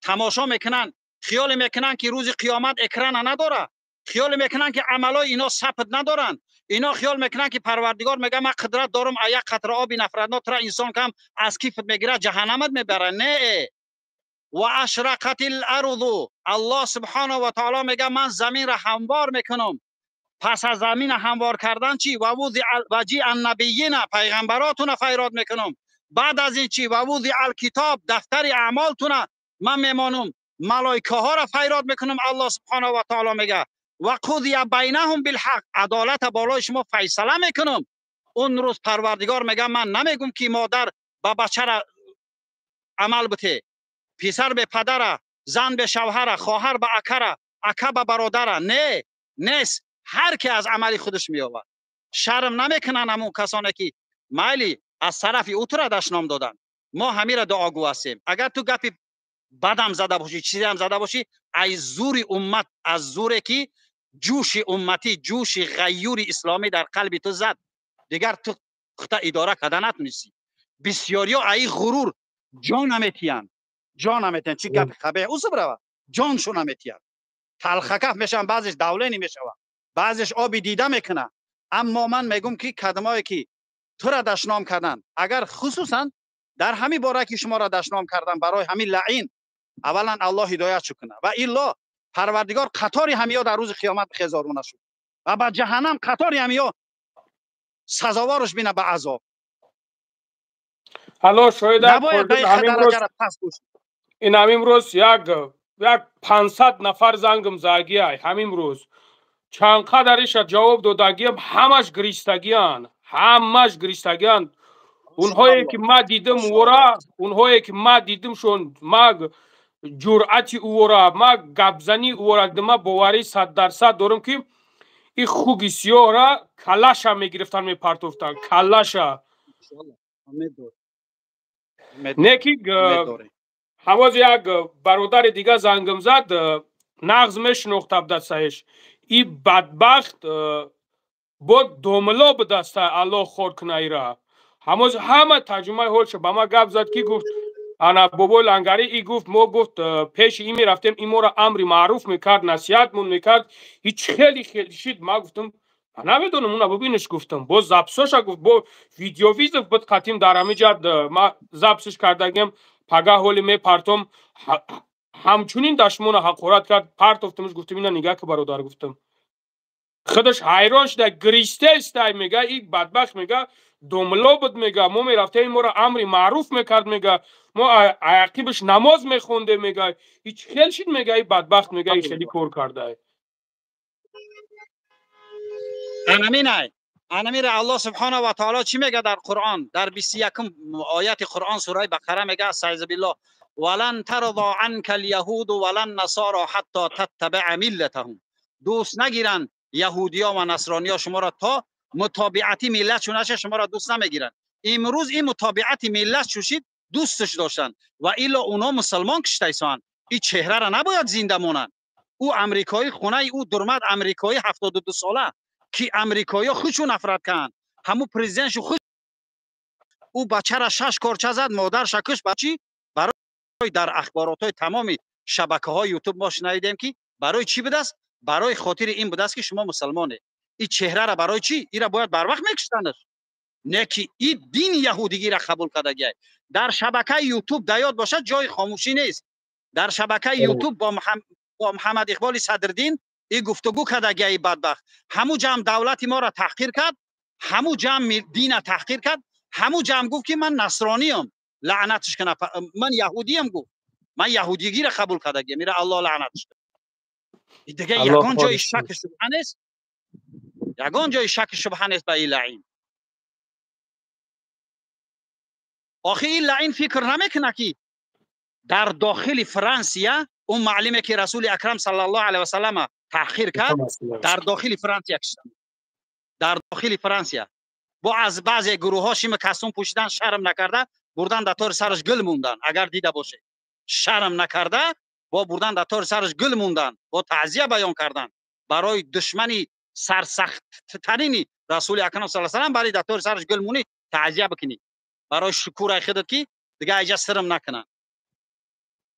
тамошо мекунанд. Хиёле мекунанд, ки рӯзи қиёмат экрана надора. Хиёле мекунанд, ки амалҳои ино сабт надоранд. Ино хиёл мекунанд, ки Парвардигор мега: ман қудрат дорам, а як қатра оби нафратнок инсон кам аз кифт мегирад, ҷаҳаннамат мебарад. Не, ва ашрақатил арзу, Аллоҳ субҳонаҳу ва таоло мега: ман заминро ҳамвор мекунам. Пас аз замина ҳамвор кардан чӣ? Ва ҷиа набиина, пайғамбаротуна файрод мекунам. Баъд аз ин чӣ? Ва вузиал китоб, дафтари аъмолтуна ман мемонам, малоикаҳоро файрод мекунам. Аллоҳ субҳонаҳу ва таоло мега: ва қузия байнаҳум билҳақ, адолата болои шумо файсала мекунам. Он рӯз Парвардигор мега: ман намегум, ки модар ба бачара амал бите, писар бе падара, зан бе шавҳара, хоҳар ба акара, ака ба бародара. Не, нест, ҳар ки аз амали худаш меёбад. Шарм намекунанд ҳамун касоне ки майли аз тарафи ӯ тура дашном доданд. Мо ҳамира дуогӯ ҳастем. Агар ту гапи бадам зада бошӣ, чизеам зада бошӣ, аз зури уммат, аз зуре ки ҷӯши умматӣ, ҷӯши ғайюри исломӣ дар қалби ту зад, дигар ту хута идора карда натунистӣ. Бисёриё аи ғурур ҷон наметиҳанд, ҷон наметиҳанд. Чӣ гапи қабеҳ усуб рава, ҷоншо наметиҳанд, талхакаф мешаванд, баъзеш давление мешавад, баъзеш оби дида мекунад. Аммо ман мегӯм, ки кадомое ки тура дашном карданд, агар хусусан дар ҳамин бора ки шуморо дашном кардан, барои ҳамин лаъин, аввалан Аллоҳ ҳидоятшо кунад ва илло Парвардигор қатори ҳамиё дар рӯзи қиёмат хезорона шуд ва ба ҷаҳаннам қатори ҳамиё сазоворш бина ба азоб. Аллоҳ шоҳида. Набояд ба ин дараҷара пас бошӣ. Ин ҳамин рӯз як 500 нафар зангм загиай. Ҳамин рӯз чанд қадариша ҷавоб додагиам, ҳамаш гиристагиан, ҳамаш гиристагиан. Онҳое ки ма дидим ӯра, онҳое ки ма дидимшон, ма ҷуръати ӯра, ма гапзании ӯра, ма боварӣ 100% дорам, ки ин хуги сиёҳра калаша мегирифтан, мепартофтан калаша. Не ки Ҳамоз як бародари дига зангм зад, нағз мешинохт абдасаиш. И бадбахт бо домло будаста, Аллоҳ хор куна ира. Ҳамоз ҳама тарҷумаи ҳолша ба ма гап зад, ки гуфт ана бобои Лангарӣ и гуфт мо гуфт пеши и мерафтем, и моро амри маъруф мекард, насиҳатмон мекард, ҳеч хеле хеле шид. Ма гуфтам намедонам, уна бубиниш гуфтам, бо запсоша гуфт, бо видеовызов буд қатим дар ҳамиҷа ма запсиш кардагем, пага ҳоли мепартом. Ҳамчунин дашмона ҳақорат кард, партофтамш, гуфтам ина нигаҳ ки бародар гуфтам. Худаш ҳайрон шуда гиристестай, мега и бадбахт мега домло буд, мега мо мерафтем, моро амри маъруф мекард, мега мо ақибаш намоз мехондем, мега ҳеч хел шид, мега и бадбахт мега и хеле кор кардае. Анаминай анамира Аллоҳ субҳонаҳу ва таоло чӣ мега дар Қуръон? Дар 21 ояти Қуръон, сураи Бақара мега: астаъизу биллоҳ, валан тарзо анка аляҳуду валан насоро ҳатто таттабиа миллатаҳум. Дӯст нагиранд яҳудиё ва насрониё шуморо то мутобиати миллатшон наша, шуморо дӯст намегиранд. Имрӯз ин мутобиати миллат шушид, дӯстш доштанд ва илло уно мусалмон киштайсоанд. Ин чеҳрара набояд зинда монанд. Ӯ амрикоӣ хонаи ӯ дурмад амрикоӣ 72 сола ки амрикоиё хушу нафрат карданд, ҳамун президентшу хуш ӯ бачара 6 корча зад, модарша кушт. Ба чӣ? Барои дар ахборотҳои тамоми шабакаҳои Ютуб мо шунавидем ки барои чӣ будааст? Барои хотири ин будааст ки шумо мусалмонед. Ин чеҳрара барои чӣ? Ира бояд барвақт мекуштанаш. Не ки ин дини яҳудигиро қабул кардагиай. Дар шабакаи Ютуб даёд бошад, ҷои хомӯшӣ нест. Дар шабакаи Ютуб бо Муҳаммад Иқболи Садриддин и гуфтугӯ кардагиаи бадбахт. Ҳамун ҷамъ давлати моро таҳқир кард, ҳамун ҷамъ дина таҳқир кард, ҳамун ҷамъ гуфт ки ман насрониям, лаънатш кана, ман яҳудиям гуфт, ман яҳудигиро қабул кардагиам, ира Аллоҳ лаънатш кана. Дига ягон ҷои шак шубҳа нест, ягон ҷои шак шубҳа нест ба ин лаъин. Охи ин лаъин фикр намекунад ки дар дохили Франсия он муаллиме ки Расули Акрам саллаллоҳу алайҳи васаллама таҳқир кард, дар дохили Франсия киштанд. Дар дохили Франсия бо аз баъзе гурӯҳҳо шима кастум пӯшидан шарм накарда бурдан дар тори сараш гул мондан, агар дида бошед. Шарм накарда бо бурдан дар тори сараш гул мондан, бо таъзия баён кардан барои душмани сарсахттарини Расули Акрам саллаллоҳу алайҳи васаллам, барои дар тори сараш гул монӣ таъзия бикунӣ, барои шукурай худат ки дига айҷа сирм накунанд.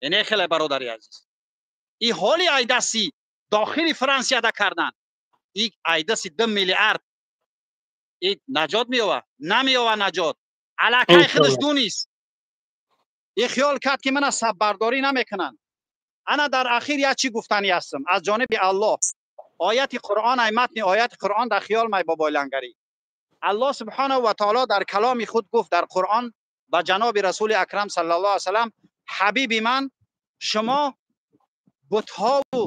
Яъне хеле бародари азиз, ин ҳоли айдаси дохили Франсияда кардан, ин айдаси 2 миллиард ин наҷот меёвад? Намеёвад наҷот. Аллакай худаш дунист. Ин хиёл кард ки мана саббардорӣ намекунанд. Ана дар ахир як чӣ гуфтанӣ ҳастам аз ҷониби Аллоҳ. Ояти Қуръон, ай матни ояти Қуръон дар хиёл май бобои Лангарӣ. Аллоҳ субҳонаҳу ва таоло дар каломи худ гуфт дар Қуръон ба ҷаноби Расули Акрам саллаллоҳу алайҳи васаллам: ҳабиби ман, шумо бутҳову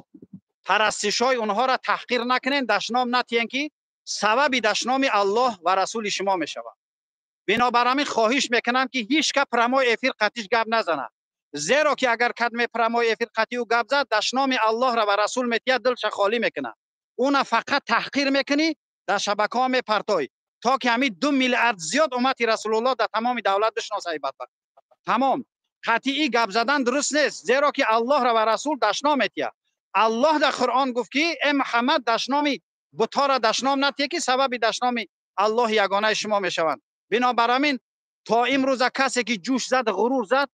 парастишҳои онҳоро таҳқир накунед, дашном натиҳед ки сабаби дашноми Аллоҳ ва расули шумо мешавад. Бинобар ҳамин хоҳиш мекунам ки ҳеҷ ка прямой эфир қатиш гап назанад, зеро ки агар кадме прямой эфир қатӣ ӯ гап зад, дашноми Аллоҳро ва расул метиҳад, дилша холӣ мекунад. Уна фақат таҳқир мекунӣ, дар шабакаҳо мепартой, то ки ҳамин 2 миллиард зиёд уммати Расулуллоҳ дар тамоми давлат бишносад. Бадбахт тамом. Қатъӣ гап задан дуруст нест, зеро ки Аллоҳро ва расул дашном метиҳад. Аллоҳ дар Қуръон гуфт ки э Муҳаммад, дашноми бутҳоро дашном натиҳ ки сабаби дашноми Аллоҳи ягонаи шумо мешаванд. Бинобар ҳамин то имрӯза касе ки ҷӯш зад, ғурур зад,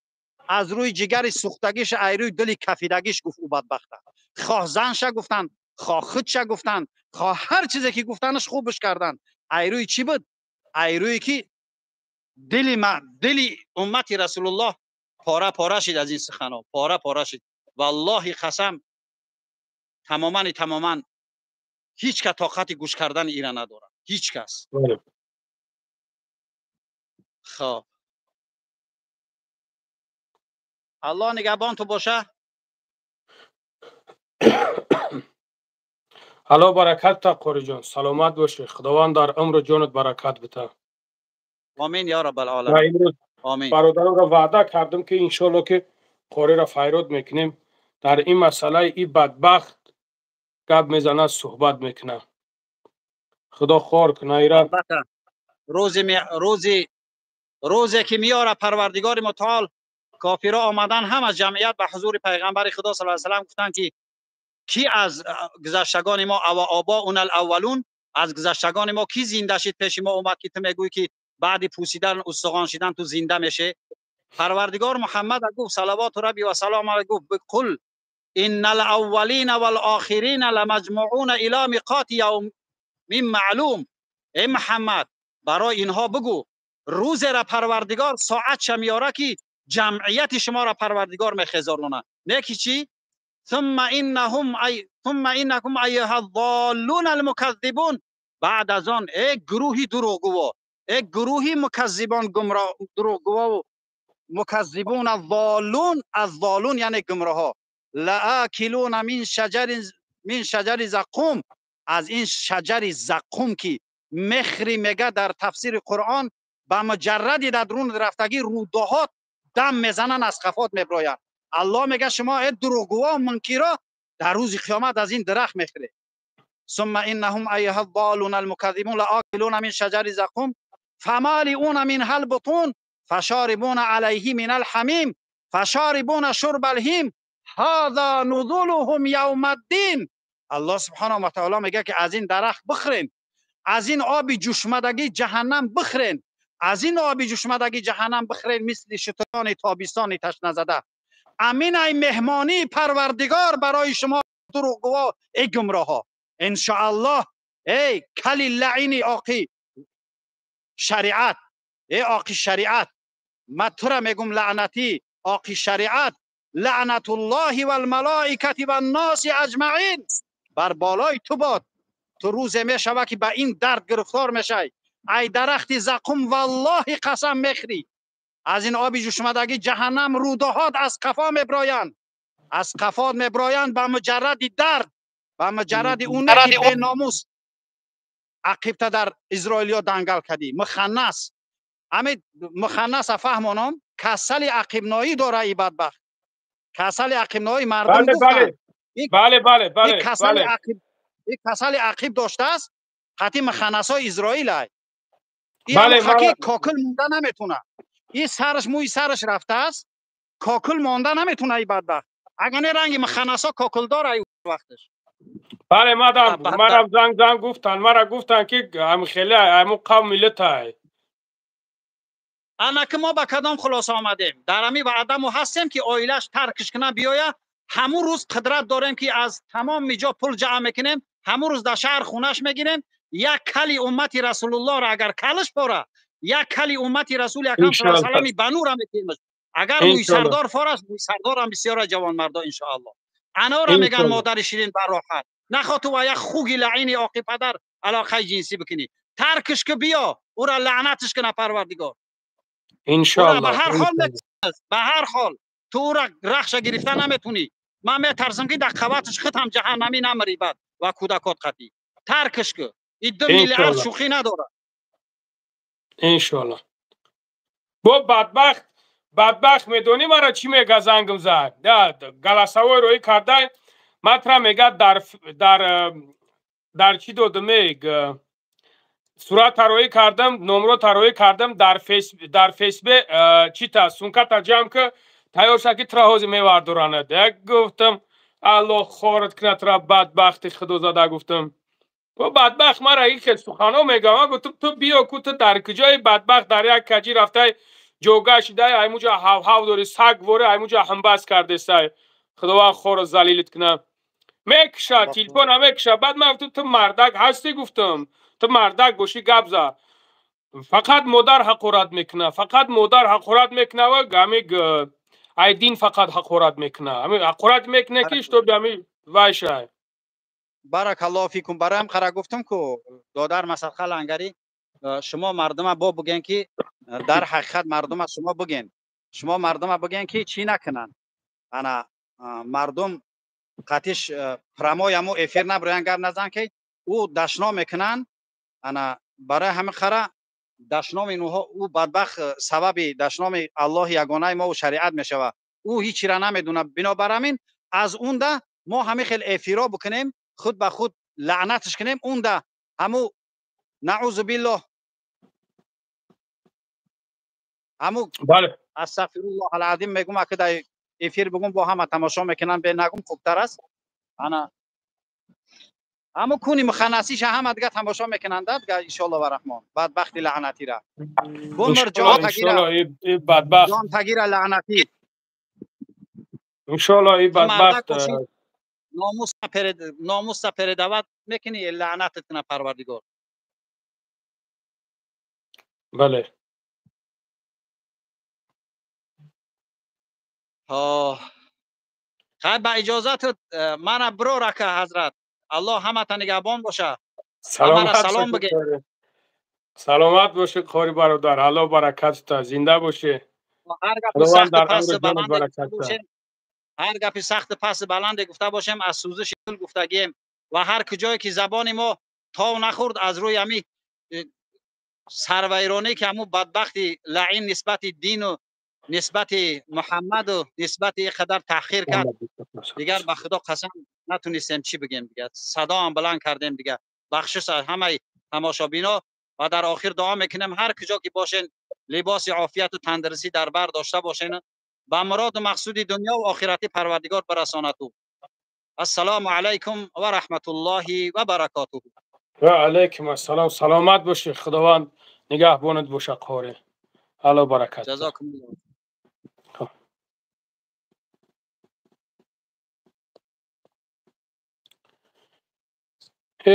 аз рӯи ҷигари сӯхтагиш, ай рӯи дили кафидагиш гуфт ӯ бадбахта. Хоҳ занша гуфтанд, хоҳ худша гуфтанд, хоҳ ҳар чизе ки гуфтанаш хубш карданд. Ай рӯи чӣ буд? Ай рӯи ки дили уммати Расулуллоҳ пора пора шид аз ин суханҳо, пора пора шид. Валлоҳи қасам, тамоман тамоман ҳеҷ ка тоқати гӯш кардани ира надорад, ҳеҷ кас. Хоб, Аллоҳ нигаҳбон ту боша. Аллоҳ баракат та Қориҷон, саломат бошӣ, Худованд дар умру ҷонат баракат бита. Омин ё раббал оламин. Омин. Бародаронро ваъда кардам ки иншоалло ки Қориро файрод мекунем дар ин масъалаи и бадбахт гап мезанад, суҳбат мекунад. Худо хор куна ира. Албатта рӯзе ки меёра Парвардигори мутаол Кофирҳо омадан ҳама ҷамъият ба ҳузури пайғамбари Худо саллаллоҳу алайҳи васаллам гуфтанд ки ки аз гузаштагони мо аваобоуна алаввалун, аз гузаштагони мо ки зинда шид пеши мо омад ки ту мегӯӣ ки баъди пӯсидан устухон шидан ту зинда мешӣ? Парвардигор Муҳаммад гуфт салавоту рабби ва салому алайҳи гуфт қул иннал аввалина вал охирина ламаҷмуъуна ила миқоти явмин маълум. Эй Муҳаммад, барои инҳо бигӯ рӯзера Парвардигор соатша меорад ки ҷамъияти шуморо Парвардигор мехезонад. Не ки чӣ? ثم انکم ایها الضالون المکذبون. بعد از آن ای گروهی دروغگو، ای گروهی مکذبان گمراه، دروغگو و مکذبون الضالون، الضالون یعنی گمراه، لآکلون من شجر زقوم. از این شجر زقوم که مخری میگه در تفسیر قرآن به مجردی در درون رفتگی رودهات دم میزنن از قفات میبراین. الله میگه شما ای دروغگوها و منکرا در روز قیامت از این درخت میخورید. ثم انهم ایها الضالون المکذبون لآکلون من شجر زقوم فمالئون منها البطون فشاربون علیه من الحمیم فشاربون شرب الهیم هذا نزولهم یوم الدین. الله سبحانه و تعالی میگه که از این درخت بخورین، از این آب جوشمدگی جهنم بخورین، از این آب جوشمدگی جهنم بخورین مثل شتران تابستان تشنه زده. امین ای مهمانی پروردگار برای شما دروغگوها ای گمراها. ان شاء الله ای کلی لعین آقی شریعت، ای آقی شریعت، من تو را میگم لعنتی آقی شریعت، لعنت الله و الملائکه و الناس اجمعین بر بالای تو باد. تو روز میشوه که به این درد گرفتار میشی. ای درخت زقوم والله قسم میخری از این آبی جوشمدگی جهنم رودهات از قفا میبرایند، از قفا میبرایند به مجرد درد، به مجرد اون به ناموس عقیبت در اسرائیلیا دنگل کردی. مخنث، همین مخنث فهمانم کسل عقیبنایی داره ای بدبخت، کسل عقیبنایی مردم گفتن. بله بله بله. این کسل عقیب داشته است قطعی مخنث های اسرائیل های. این خاکی کاکل مونده نمیتونه، این سرش موی سرش رفته است، کاکل مانده نمیتونه ای بدبخت. اگر نه رنگ مخنث ها کاکل داره ای وقتش. بله مادم زنگ گفتن، مرا گفتن که هم خیلی هم قوم ملت های. انا که ما به کدام خلاصه آمدیم در همی وعده ما هستیم که آیلش ترکش کنه بیایه، همون روز قدرت داریم که از تمام میجا پول جمع میکنیم، همون روز در شهر خونش میگیریم. یک کلی امت رسول الله را اگر کلش پاره، یک کلی امت رسول اکرم صلی الله علیه و آله بنو را میتیم. اگر موی سردار فارس، موی سردار هم بسیار جوان مردا ان شاء الله. انا را میگن مادر شیرین بر راحت نخواه تو و یک خوگی لعین آقی پدر علاقه جنسی بکنی، ترکش که بیا او را لعنتش کنه پروردگار ان شاء الله. به هر حال به هر حال تو او را رخش گرفته نمیتونی. من میترسم که در قوتش خود هم جهنمی نمری بعد و کودکات قطعی ترکش که این 2 میلیارد شوخی نداره ان شاء الله. با بدبخت میدونی مرا چی میگه؟ زنگم زد گلاساوی روی کرده مطرح میگه در در در چی دادم میگه صورت روی کردم، نمره روی کردم در فیس چی تا سونکا تا جمع که تایور شکی تراوزی میوردورانه. یک گفتم الله خورد کنه ترا بدبخت خدا زده. گفتم و بدبخت مرا این خیلی سخنو میگه. من گفتم تو بیا کو تو در کجای بدبخت در یک کجی رفته جوگا شده ایموجا هاو هاو داری سگ وره ایموجا همباز کرده سای خداوند خور ذلیلت کنه. میکشه تلفن میکشه. بعد من گفتم تو مردک هستی؟ گفتم تو مردک باشی گپ زد. فقط مادر حقارت میکنه، فقط مادر حقارت میکنه و همی ایدین فقط حقارت میکنه، همی حقارت میکنه که تو همی وایشه. بارک الله فیکم. برایم قرار گفتم که دادر مسخه لنگری شما مردم با بگن که در حقیقت مردم شما بگن، شما مردم بگن که چی نکنن. انا مردم قطیش پرمای امو افیر نبروین گپ نزن که او دشنا میکنن. انا برای همه خره دشنام اینها او بدبخت سبب دشنام الله یگانه ما و شریعت میشوه. او هیچی را نمیدونه. بنابراین از اون ده ما همه خیلی افیرا بکنیم، خود به خود لعنتش کنیم. اون ده همو نعوذ بالله همو Астағфируллоҳ алазим мегум, аки дар эфир бигум, бо ҳама тамошо мекунанд, бе нагум хубтар аст. Ана ҳамо куни муханнасиша ҳама дига тамошо мекунанд, дига иншоаллоҳ ва раҳмон бадбахти лаънатира бумр ҷон тагира, бадбахт ҷон тагира лаънатӣ. Иншоаллоҳ и бадбахт номуса передават мекунӣ, лаънатат кунад Парвардигор. Бале. Хай, ба иҷозатат мана бирор, ака ҳазрат, Аллоҳ ҳамата нигаҳбон боша. Салом бигед. Саломат бошӣ, қори бародар, Аллоҳ баракат та, зинда бошӣ. Ҳар гапи сахти паси баланде бошем, ҳар гапи сахти паси баланде гуфта бошем, аз сӯзиши дил гуфтагием ва ҳар куҷое ки забони мо тов нахӯрд, аз рӯи ҳами сарвайронӣ ки ҳамун бадбахти лаъин нисбати дину нисбати Муҳаммаду нисбати ин қадар таъхир кард, дигар ба Худо қасам натунистем чӣ бигем, дигар садоам баланд кардем, дигар бахшиш аз ҳамаи тамошобино. Ва дар охир дуо мекунем, ҳар куҷо ки бошен, либоси офияту тандурустӣ дар бар дошта бошен, ба муроду мақсуди дунё ва охиратӣ Парвардигор барасонад. Ассалому алайкум ва раҳматуллоҳи ва баракотуҳ. Ва алайкум ассалом. Саломат бошӣ, Худованд нигаҳбонат боша, қори. Аллоҳ баракат. Ҷазокумуллоҳ.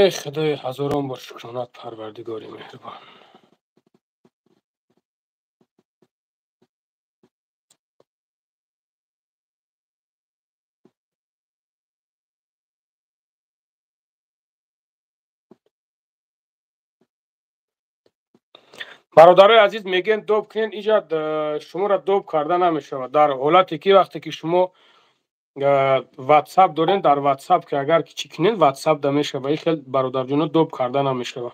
Эй Худои, ҳазорон бор шукронат, Парвардигори меҳрубон. Бародарои азиз, мегӯянд доб кунед, инҷа шуморо доб карда намешавад. Дар ҳолате ки вақте ки шумо ватсап дорем, дар ватсап ки агар ки чӣ кунед, ватсап да мешава. Ин хел бародарҷоно доб карда намешава.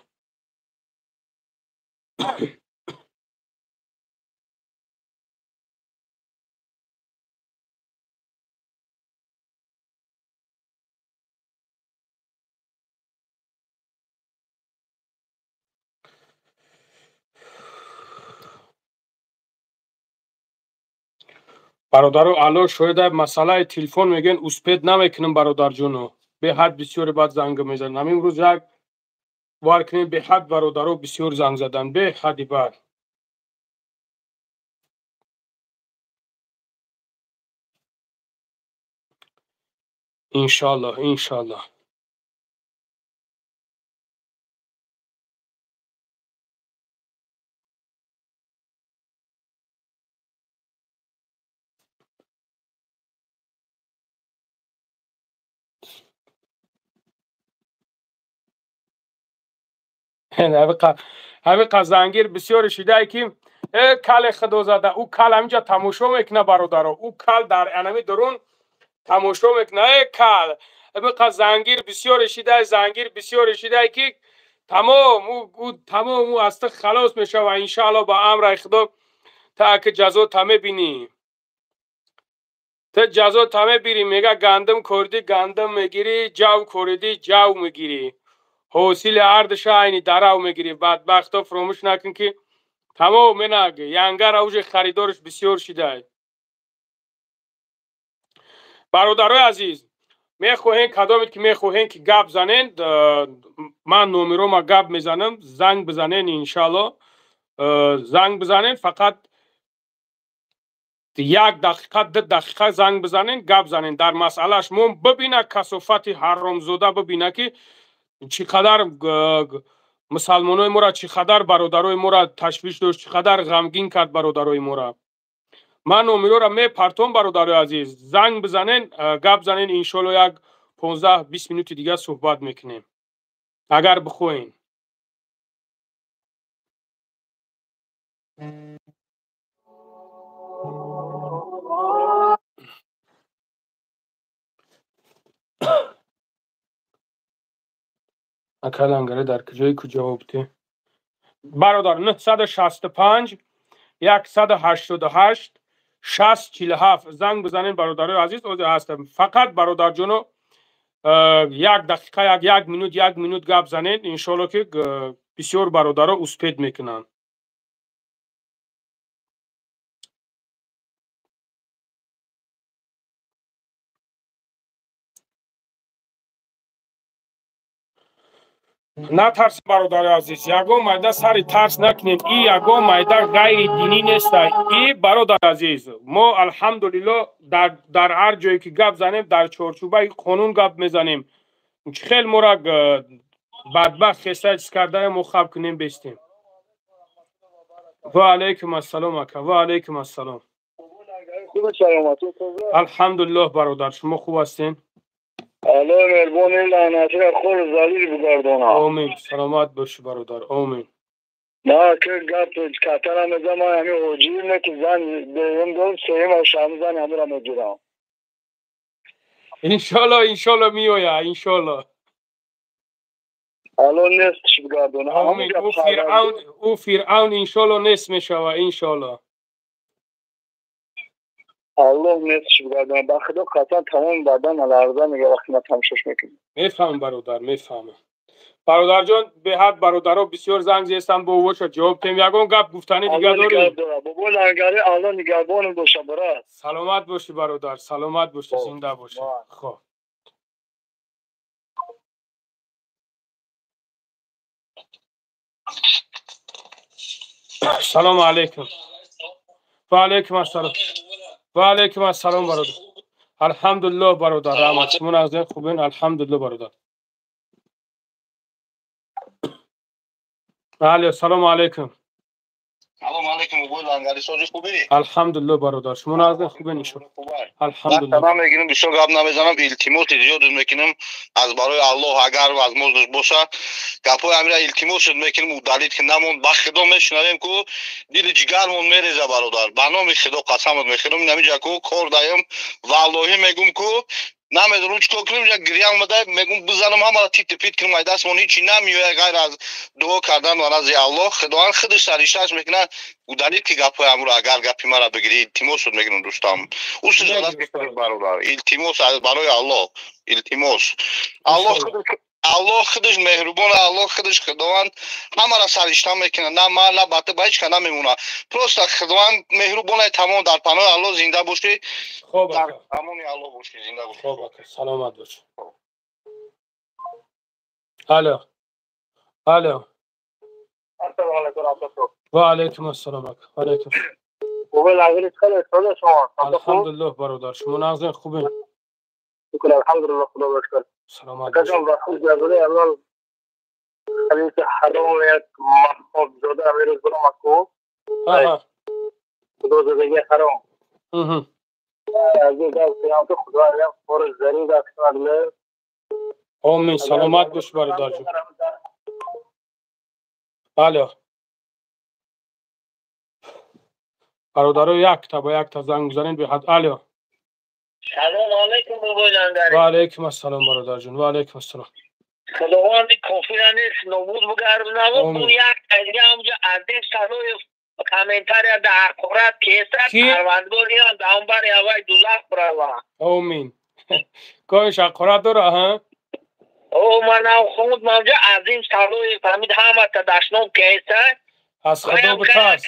Бародаро, алло, шояд масъалаи телефон мегӯянд, успед намекунам, бародарҷоно, беҳад бисёре баъд занг мезананд. Ҳамин рӯз як бовар кунем, беҳад бародаро бисёр занг заданд, беҳади бад. Иншоаллоҳ, иншоаллоҳ. Ҳамин зангир бисёре шидае ки кале худо зада, ӯ кал ҳаминҷа тамошо мекуна, бародаро, ӯ кал дар анами дурун тамошо мекуна. Э кал, ҳамин зангир бисёре шидае, зангир бисёре шидае ки тамом ӯ тамом ӯ аз ту халос мешава, иншааллоҳ ба амраи Худо. Та аки ҷазо та мебинӣ, ту ҷазо та мебирӣ. Мега гандум коридӣ гандум мегирӣ, ҷав коридӣ ҷав мегирӣ, ҳосили ҳардуша айни дарав мегирӣ. Бадбахто, фуромӯш накун ки тамом менаг янгара уже харидораш бисёр шидай. Бародарои азиз, мехоҳем кадомед ки мехоҳем ки гап занен, ман номерома гап мезанам, занг бизанен, иншааллоҳ занг бизанен, фақат як дақиқа, ду дақиқа занг бизанен, гап занен дар масъалааш. Мо бибина касофати ҳаромзода, бибина ки чӣ қадар мусалмонои моро, чӣ қадар бародарои моро ташвиш дошт, чӣ қадар ғамгин кард бародарои моро. Ман номероро мепартом, бародарои азиз, занг бизанен, гап занен, иншоалло як 15-20 минути дигар суҳбат мекунем, агар бихоҳем. Ака лангаре дар куҷои ку ҷавоб те? Бародар, 965 188 6047 занг бизанед, бародарои азиз, ҳозир ҳастам. Фақат бародарҷоно як дақиқа, як минут, як минут гап занед, иншоалло ки бисёр бародаро успед мекунанд. Натарс бародари азиз, ягон майда сари тарс накунем. И ягон майда ғайри динӣ неста. И бародари азиз, мо алҳамдулилло дар ҳар ҷое ки гап занем, дар чорчӯбаи қонун гап мезанем. Хел мора бадбахт хеста чиз кардаем, мо хаб кунем бестем. Ва алайкум ассалом ака, ва алайкум ассалом. Алҳамдулиллоҳ бародар, шумо хуб ҳастен? Аллоҳ меҳрубони лаънатиро хор залил бигардонад. Омин. Саломат бошӣ бародар. Омин. На ки гап катара мезанам, ман ҳамин ҳоҷиме ки зан дуюм дорам, сеюм ҳамин зан ҳаминро мегирам. Иншолло, иншолло меояд, иншолло. Аллоҳ нестш бигардонад. Омин. Ӯ фиръавн иншолло нест мешавад, иншолло. Аллоҳ нестш бигардонад. Ба худо қасам, тамоми бадан ларза мегирад вақте ман тамошош мекунам. Мефаҳмам бародар, мефаҳмам. Бародарҷон, беҳад бародаро бисёр занг зестанд, бо овоша ҷавоб тем. Ягон гап гуфтанӣ дига дорӣ? Бобо лангари, Аллоҳ нигаҳбонат боша, брат. Саломат бошӣ бародар, саломат бошӣ, зинда бошӣ. Хоб. Салому алайкум. Ва алайкум ассалом. Ва алайкум ассалом бародар. Алҳамдулиллоҳ бародар, раҳмат. Шумо нағзен, хубен? Алҳамдулиллоҳ бародар. Алё, салому алайкум. Салому алайкум, бобои лангари, сози хубӣ? Алҳамдулиллоҳ бародар, шумо нағзен, хубен иншоалло. Алҳамдулиллоҳ. Ман мегирам, бисёр гап намезанам, илтимоси зиёд мекунам аз барои Аллоҳ, агар возможност боша, гапҳои амира илтимос мекунам, удалить ки намон, ба худо мешунавем ку дили ҷигармон мереза бародар. Ба номи худо қасамат мехӯрам, инамиҷа ку кор даем, валлоҳӣ мегум ку намедонам чӣ кор кунем, як гирья омада, мегум бизанам ҳамаро тит пит кунам, ай дастмон ҳичи намеояд ғайр аз дуо кардан ва назди Аллоҳ. Худованд худаш сариштааш мекунад, удалить ки гапҳои амро, агар гапи мара бигирӣ, илтимос мекунам дӯстам. Ӯ сиҷодат мекунад бародар, илтимос барои Аллоҳ, илтимос. Аллоҳ Аллоҳ худаш меҳрубон, Аллоҳ худаш Худованд ҳамаро саришта мекунад, на ман, на ба ту, ба ҳеҷ кас намемонад. Просто Худованд меҳрубон, тамом дар паноҳи Аллоҳ зинда бошӣ. Хоб дар амони Аллоҳ бошӣ, зинда бошӣ. Хоб ака, саломат бошӣ. Алло. Алло. Ассалому алайкум раҳматуллоҳ. Ва алайкум ассалом ака. Ва алайкум. Бобои лангари, хеле сода шумо. Алҳамдулиллоҳ бародар, шумо нағзен, хубен? Шукр, алҳамдулиллоҳ, худо шукр. Саломат. Акаҷон, ба худ ҷазои аввал халифи ҳаром як махмуд зода амирӯз баромад ку. Худо задагии ҳаром. Аз ин гап кунам ки Худо агар кори зарир аст кунад. Омин, саломат бош бародарҷон. Алло. Бародаро якта ба якта занг бизанед беҳад. Алло. Салом алайкум бобои лангари. Ва алайкум ассалом бародарҷон, ва алайкум ассалом. Худованд кофира нест, нобуд бигардонад. Бу як дига ҳамҷо Азим Салоев комментария дар ҳақорат кесад, парвандгор инам дар он бари ҳавои дузах бирава. Омин. Кош ҳақорат дора, ҳа? О, манам худ мавҷа Азим Салоев ҳамид ҳамата дашном кесад. Аз Худо битарс.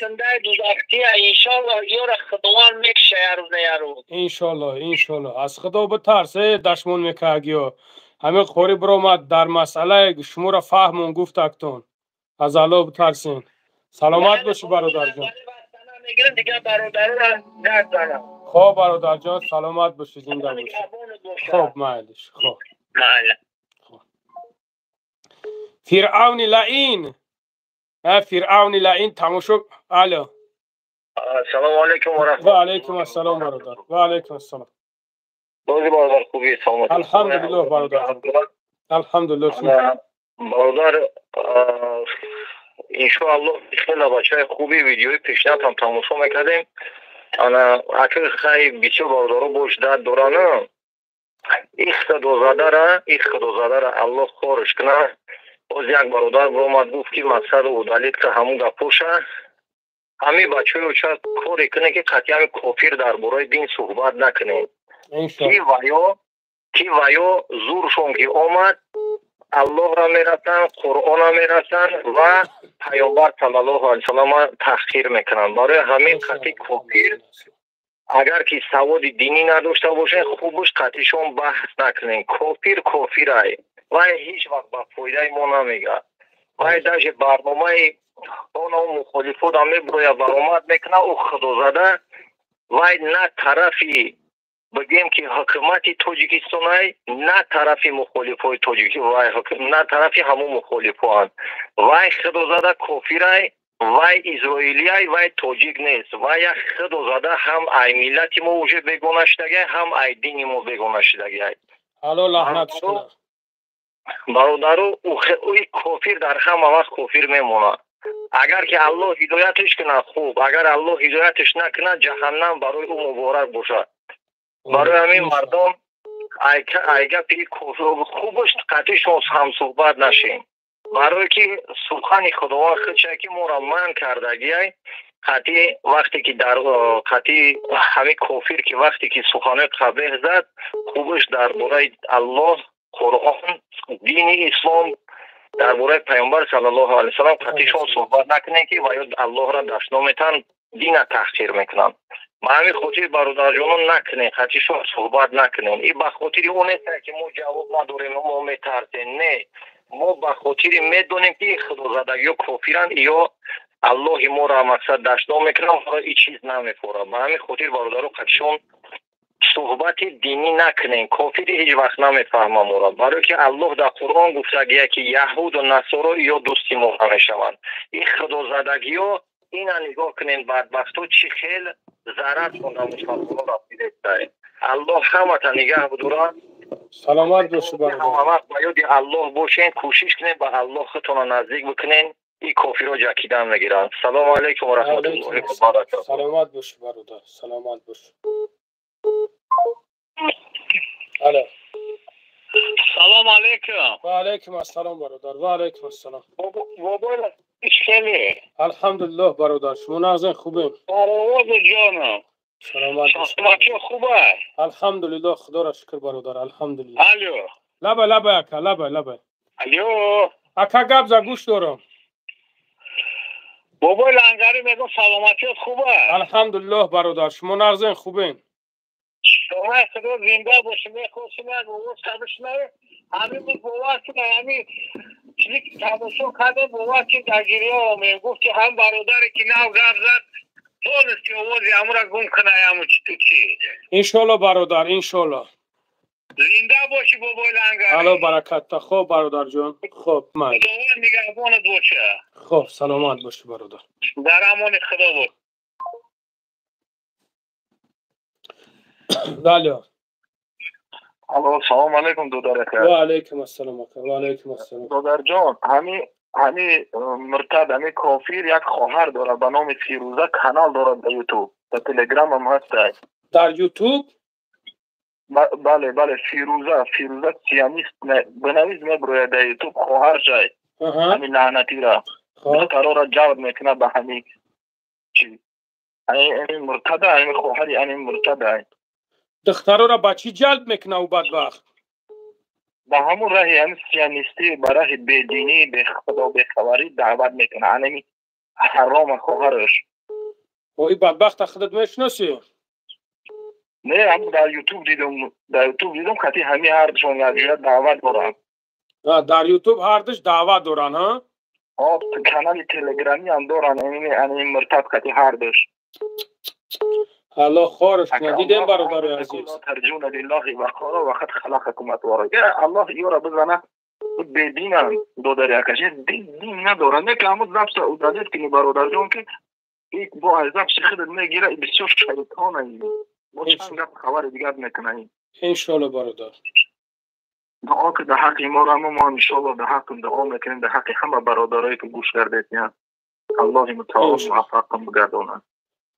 Иншоллоҳ ёра Худованд мекша ярӯз на ярӯз. Иншоллоҳ, иншоллоҳ. Аз Худо битарс, э дашмон мекагиё. Ҳамин қори биромад дар масъалаи шуморо фаҳмон гуфтактон. Аз Аллоҳ битарсен. Саломат бошӣ бародарҷон. Хоб бародарҷон, саломат бошӣ, зинда бошӣ. Хоб майлиш, хоб. Фиръавни лаин. Фиръавни лаин тамошо. Алло. Салому алайкум ва раҳматуллоҳ. Ва алайкум ассалом бародар. Ва алайкум ассалом. Бози бародар, хубӣ, саломат. Алҳамдулиллоҳ бародар. Алҳамдулиллоҳ. Бародар, иншоаллоҳ хеле бачаи хуби видеои пешнатам тамошо мекардем. Ана акр хай бисёр бародаро бош дард дорану. Их худозадара Аллоҳ хорш кунад. Боз як бародар баромад гуфт ки мақсаду удалить ка ҳамун гапоша. Ҳамин бачаҳои ча коре кунед ки қатъиян кофир дар бораи дин суҳбат накунед. Ки ваё зуршон ки омад, Аллоҳро мерасанд, Қуръонро мерасанд ва Паёмбар саллаллоҳу алайҳи васаллама таҳқир мекунанд. Барои ҳамин қатъи кофир агар ки саводи динӣ надошта бошед, хубаш қатъишон баҳс накунед. Кофир кофирай. Вай ҳеҷ вақт ба фоидаи мо намегӯяд. Вай даже барномаи оно мухолифода мебурояд, баромад мекунад, ӯ худозада. Вай на тарафи, бигем ки, ҳукумати Тоҷикистонай, на тарафи мухолифои тоҷик, вай на тарафи ҳамун мухолифоанд. Вай худозада кофирай, вай изроилияй, вай тоҷик нест. Вай як худозада ҳам ай миллати мо уже бегона шудагиай, ҳам ай дини мо бегона шудагиай. Алло лаҳнатш кунад. Бародару, ӯи кофир дар ҳама вақт кофир мемонад. Агар ки Аллоҳ ҳидояташ кунад, хуб, агар Аллоҳ ҳидояташ накунад, ҷаҳаннам барои ӯ муборак бошад. Барои ҳамин, мардом, ай гапи хубаш қатъи шумо ҳамсуҳбат нашем, барое ки сухани Худованд худша ки моро манъ кардагиай. Қатъи вақте ки дар қатъи ҳамин кофир ки вақте ки суханои қабеҳ зад, хубаш дар бораи Аллоҳ, Қуръон, дини ислом, дар бораи Паёмбар саллаллоҳу алайҳи васалам қатъишон суҳбат накунем, ки ва ё Аллоҳро дашном метаҳанд, дина таҳқир мекунанд. Ба ҳамин хотир, бародарҷонон, накунем, қатъишон суҳбат накунем. И ба хотири он нест, ки мо ҷавоб надорем, мо метарсем. Не, мо ба хотири медонем, ки худозадагиё кофиранд ё Аллоҳи моро мақсад дашном мекунанд, моро ин чиз намефорад. Ба ҳамин хотир, бародаро, қатъишон суҳбати динӣ накунем. Кофири ҳеҷ вақт намефаҳма моро, барое ки Аллоҳ дар Қуръон гуфтагия, ки яҳуду насоро ё дӯсти мо намешаванд. Ин худозадагиё ина нигоҳ кунем, бадбахто чӣ хел зарар ба мусалмоно расидестай. Аллоҳ ҳамата нигаҳ будорад. Саломат бошӣ, бародар. Ҳама вақт ба ёди Аллоҳ бошен, кӯшиш кунем, ба Аллоҳ худтона наздик бикунен. Ин кофиро ҷакидан мегиранд. Салому алайкум ва раҳматуллоҳи ва баракатуҳ. Саломат бошӣ, бародар, саломат бошӣ. Алло. Салом алейкум. Ва алайкум ассалом, бародар, ва алайкум ассалом. Бобой, хеле. Алҳамдулиллоҳ, бародар, шумо нағзен, хубем. Баровози ҷонам. Саломат бошӣ. Саломатӣ хуба? Алҳамдулиллоҳ, худоро шукр, бародар, алҳамдулиллоҳ. Алло. Лаба, лаба, ака, лаба, лаба. Алло. Ака, гап за, гӯш дорам. Бобои Лангарӣ, мегӯм, саломатиёт хуба? Алҳамдулиллоҳ, бародар, шумо нағзен, хубен. Шумои Худо, зинда бошӣ. Мехостим як овоз бишнавем. Ҳамин буд, бовар кунед, ҳамин чизе ки тамошо кардем, бовар ки дар гирё омем. Гуфт ки ҳам бародаре ки нав гап зад, тонист ки овози ҳамура гум кунай, ҳаму ту чӣ. Иншолло, бародар, иншолло. Зинда бошӣ, бобои Лангарӣ. Алло баракатта. Хоб, бародарҷон, хоб, майли. Худованд нигаҳбонат боша. Хоб, саломат бошӣ, бародар. Дар амони Худо бош. Алло. Алло, салом алейкум, додар ака. Ва алайкум ассалом, ака, ва алайкум ассалом. Додарҷон, ҳами муртад, ҳами кофир як хоҳар дорад ба номи Фирӯза, канал дорад дар Ютуб, дар Телеграм ҳам ҳаст. Дар Ютуб? Бале, бале, Фирӯза, Фирӯза сионист бинавис, меброяд дар Ютуб, хоҳаршай. Ҳами лаънатира. Духтарора ҷалб мекунад ба ҳами чи. Ҳами муртада, ҳами хоҳари ҳами муртада. Духтароро ба чӣ ҷалб мекунад ӯ бадбахт? Ба ҳамун раҳи ҳами сионистӣ, ба раҳи бединӣ, бехудо, бехабарӣ даъват мекунад. Ҳанами ҳарома хоҳараш. О, и бадбахта худат мешиносӣ? Не, ҳам дар Ютуб дидум, дар Ютуб дидум, хати ҳами ҳардушон якҷоя даъват доранд. Дар Ютуб ҳардуш даъват доранд, ҳа? Канали телеграмӣ ҳам доранд, ҳами муртад хати ҳардуш. Аллоҳ хораш кунад. Дидем, бародари азиз. Тарҷуна лиллаҳи вақора ва қад халақакум атвора. Аллоҳ ёра бизана, бединам, додари акаш, дин надорад. Не ки ҳамун запса удалить кунӣ, бародарҷон, ки бо аз запси худат мегира, бисёр шайтона, бо чанд гап хабари дигар мекуна. Иншолло, бародар. Дуо ки дар ҳаққи моро, мо иншолло дар ҳаққум дуо мекунем, дар ҳаққи ҳама бародарое ки гӯш кардед. Аллоҳи мутаол муваффақам бигардонад.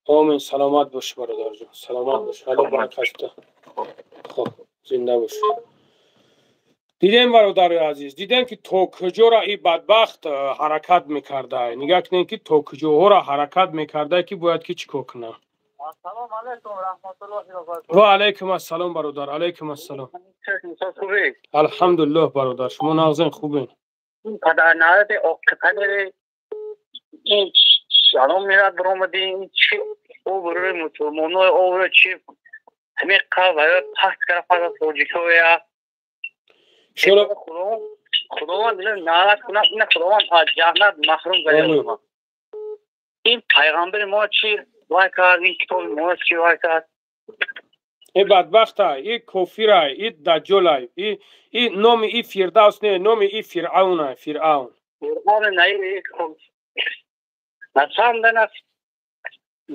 Омин. Саломат бошӣ, бародарҷон, саломат бош. Алло баракатта. Хоб, зинда бош. Дидем, бародари азиз, дидем, ки то куҷора и бадбахт ҳаракат мекарда. Нигаҳ кунем, ки то куҷоҳоро ҳаракат мекарда, ки бояд ки чӣ кор кунам. Ва алайкум ассалом, бародар, алайкум ассалом. Алҳамдулиллоҳ, бародар, шумо нағзен, хубен? Падарнаати оқипадари ин салом мирад баромади, ин чи обрӯи мусулмонои, обрӯи чи ҳамин қавл паст кара пас тоҷикоя. Худованд лаънат кунад, ина Худованд аз ҷаннат маҳрум гардонад. Ин пайғамбари мо чӣ вай кард, ин китоби мо чӣ вай кард? Ин бадбахта, ин кофира, ин даҷҷола, ин номи ин Фирдавс не, номи ин Фиръавна, Фиръавн. Фиръавн не, насандана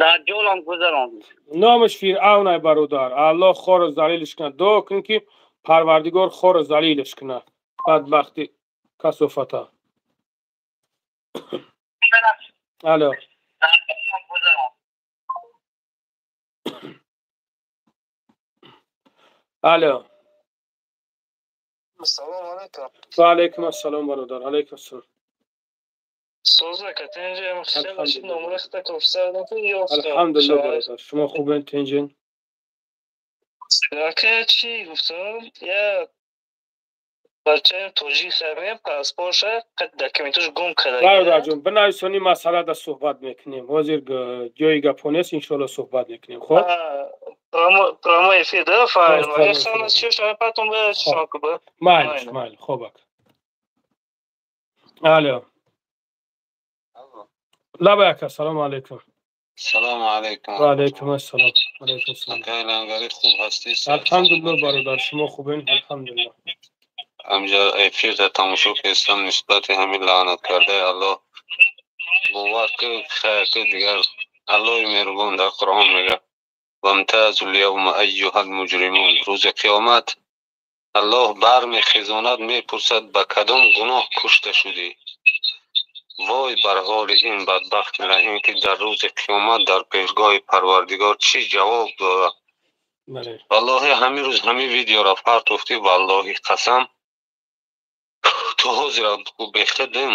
даҷҷолам гузаронд. Номаш Фиръавна, бародар. Аллоҳ хору залилш кунад. Дуо кун ки Парвардигор хору залилш кунад. Бадбахти касофата. Алло. Алло. Салом алейкум. Ва алейкум ассалом, бародар. Алейкум ассалом. Алҳамдулиллоҳ, бародар. Шумо хубен, тинҷин? Ака, чӣ гуфтам? Я бачаем тоҷик сармеям, паспортша документош гум карда. Бародарҷон, бинависони масъала да суҳбат мекунем. Ҳозир ҷои гапҳо нест, иншоалло суҳбат мекунем. Хоб? Прямой эфир, да, файл. Майлиш, майли, хоб ака. Алло. Лабай ака, салому алейкум. Салому алейкум. Ва алейкум ассалом. Алейкум ассалом. Акай Лангари, хуб ҳастӣ? Алҳамдулиллоҳ, бародар, шумо хубен? Алҳамдулиллоҳ. Ҳамҷа эфир да тамошо кардам нисбати ҳамин лаънат кардаи Аллоҳ. Бовар ки хайр ки дигар Аллоҳи меҳрубон дар Қуръон мегӯяд: вамтазул явма айюҳал муҷримун. Рӯзи қиёмат Аллоҳ бармехезонад, мепурсад: ба кадом гуноҳ кушта шудӣ? Вой бар ҳоли ин бадбахти лаин, ки дар рӯзи қиёмат дар пешгоҳи Парвардигор чӣ ҷавоб дорад? Валлоҳи, ҳамин рӯз ҳамин видеоро партофтӣ, валлоҳи қасам, то ҳозира бехудем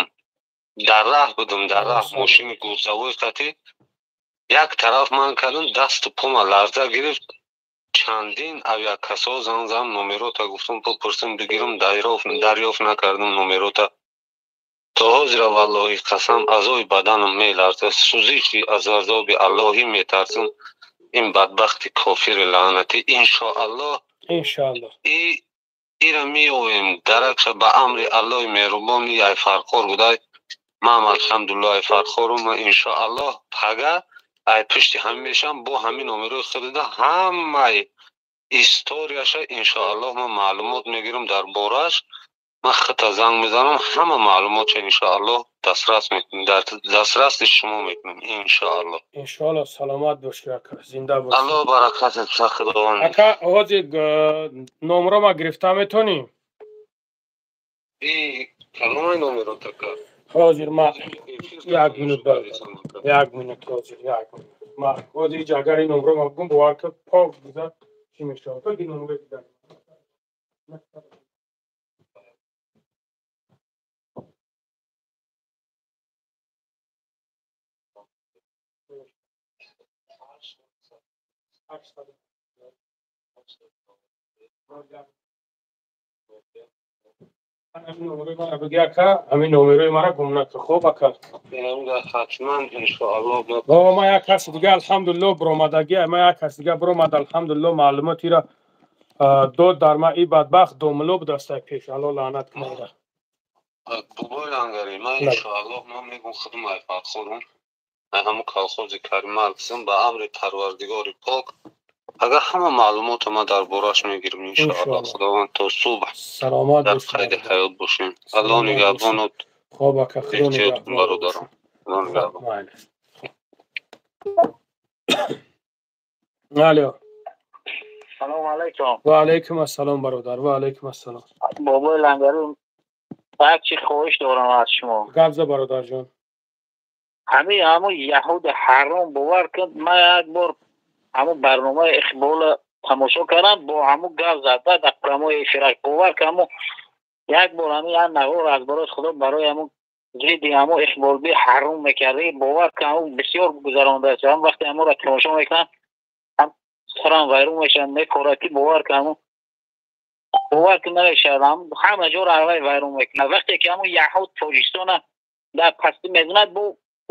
дар раҳ будам, дар раҳ мошини гурзавои қатӣ як тараф ман кардам, дасту пома ларза гирифт. Чандин авиакассо занг задам, номерота гуфтам бипурсам бигирам, дарёфт накардам номерота. То ҳозира валлоҳи қасам аъзои баданам меларзад, сӯзиши аз азоби Аллоҳӣ метарсам. Ин бадбахти кофири лаънатӣ, иншоаллоҳ, иншоаллоҳ ира меёвем даракша ба амри Аллоҳи меҳрубон. Ай Фархор будай, ман алҳамдулиллоҳ ай Фархорум. Иншоаллоҳ пага ай пушти ҳамин мешавам бо ҳамин номерои худида ҳамаи историяша иншоаллоҳ ман маълумот мегирам дар борааш. Ман худта занг мезанам, ҳама маълумотша иншоаллоҳ дастрас мекунем, дар дастраси шумо мекунем иншоаллоҳ. Иншоаллоҳ, саломат бошӣ ака, зинда бошӣ. Аллоҳ баракатат диҳад, Худованд. Ака, ҳозир номро ма гирифта метонӣ? Кадомай номерот, ака? Ҳозир ма як минут, бародар, як минут, ҳозир як минут. Ма ҳозир иҷа агар ин номро ма бигӯм, бовар кун, пок бизад, чӣ мешавад? Бигӣ номро дида. Бигӣ ака, ҳамин номерои мара гум накун, хоб ака? Ҳатман, иншоаллоҳ. Бобо, ман як каси дига алҳамдулиллоҳ биромадагӣ, ман як каси дига биромад, алҳамдулиллоҳ, маълумотиро дод дар ма. И бадбахт домло будастай пеш, Аллоҳ лаънат кунад. Бобои Лангари, ман иншоаллоҳ ман мегӯм худум ай Фархорум, ай ҳамун колхози Карималксим, ба амри Парвардигори пок агар ҳама маълумотро ман дар борааш мегирам иншоаллоҳ. Худованд то субҳ саломат дар қайди ҳаёт бошем. Аллоҳ нигаҳбонот. Хоб ака, Худо эҳтиёт кун, нигаҳбон. Бародарам, Худо нигаҳбон. Алло. Салому алайкум. Ва алайкум ассалом, бародар, ва алайкум ассалом. Бобои Лангари, як чи хоҳиш дорам аз шумо. Гап за, бародарҷон. Ҳамин ҳамун яҳуди ҳаром, бовар кун, ман як бор ҳамун барномаи Иқбола тамошо кардам, бо ҳамун гап зада дар прямой эфираш, бовар кун, ҳамун як бор ҳамин як навор аз барои Худо барои ҳамун зидди ҳамун Иқболби ҳаром мекарда, бовар кун, ҳамун бисёр гузарондааст. Ҳам вақте ҳамонро тамошо мекунам, ҳам сарам вайрон мешавад, мекорад ки бовар кун, ҳамун бовар кун намешавад, ҳама ҷоро ҳавай вайрон мекунад. Вақте ки ҳамун яҳуд Тоҷикистона дар пастӣ мезанад, бо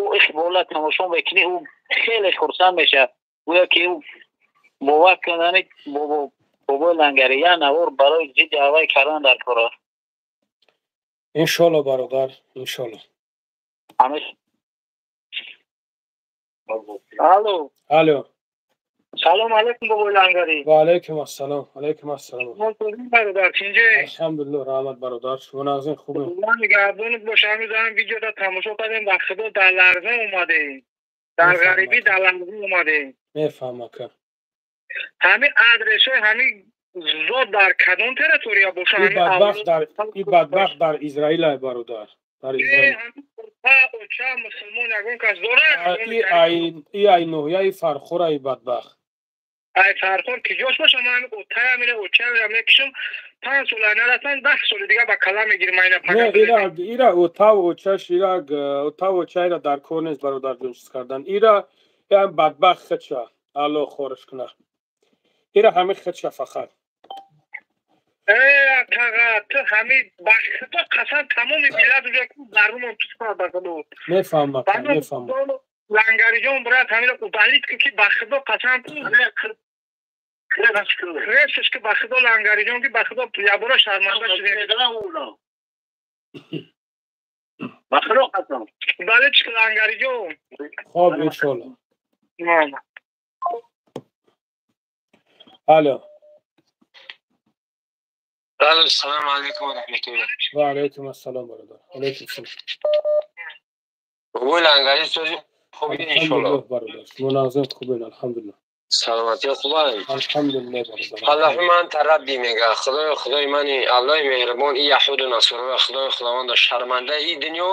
ӯ Иқбола тамошо мекунӣ, ӯ хеле хурсанд мешавад, гӯё ки ӯ, бовар кун, бобои Лангари, як навор барои зидди ҳавай кардан дар кор аст. Иншоалло, бародар, иншоалло. Алло. Алло. Салом алейкум, бобои Лангарӣ. Ва алейкум ассалом, алейкум ассалом. Бародар, чинҷе? Алҳамдулилло, раҳмат, бародар. Шумо нағзин, хубем? Худо нигаҳбонат боша. Ҳамин замон видеода тамошо кардем, ба Худо дар ларза омадем. Дар ғарибӣ дар ларза омадем. Мефаҳмам, ака. Ҳамин адресҳои ҳамин зод дар кадом территория боша? Ин бадбахт дар Израил ай, бародар. Дар Израил. Оча мусулмон ягон кас дорад? И ай ноҳияи Фархор ай бадбахт. Ай Фархор киҷош боша? Ман отая мера, оча мера мекишам. 5 сола нарасам, 10 соли дига ба кала мегирим айна. Не, ира отав очаш, ира отав оча ира дар кор нест, бародарҷон, чиз кардан. Ира ям бадбахт хача. Аллоҳ хорш кунад. Ира ҳамин хача фақат. Э, тага, ту ҳамин ба Худо қасам, тамоми миллат уже дарунон туспа, ба Худо. Мефаҳмам, мефаҳмам. Лангариҷон, брат, ҳаминро удалить ки, ба Худо қасам, хресш ки, ба Худо, Лангариҷон, ки ба Худо ябора шарманда шудем. Ба Худо қасам. Бале, чи, Лангариҷон. Хоб, иншоалло. Алло. Алло, салом алейкум ва раҳматуллоҳ. Ва алейкум ассалом, бародар. Алейкум ассалом. Бобои Лангари, сози хубӣ, иншоалло. Бародар. Шумо нағзин, хубин, алҳамдулиллоҳ. Саломатӣ хубай? Алҳамдулиллоҳ, бародар. Аллоҳи ман тарабби мега, Худои, Худои мани, Аллоҳи меҳрибон, и яҳуду насоро, Худои Худованда шармандаи и дунё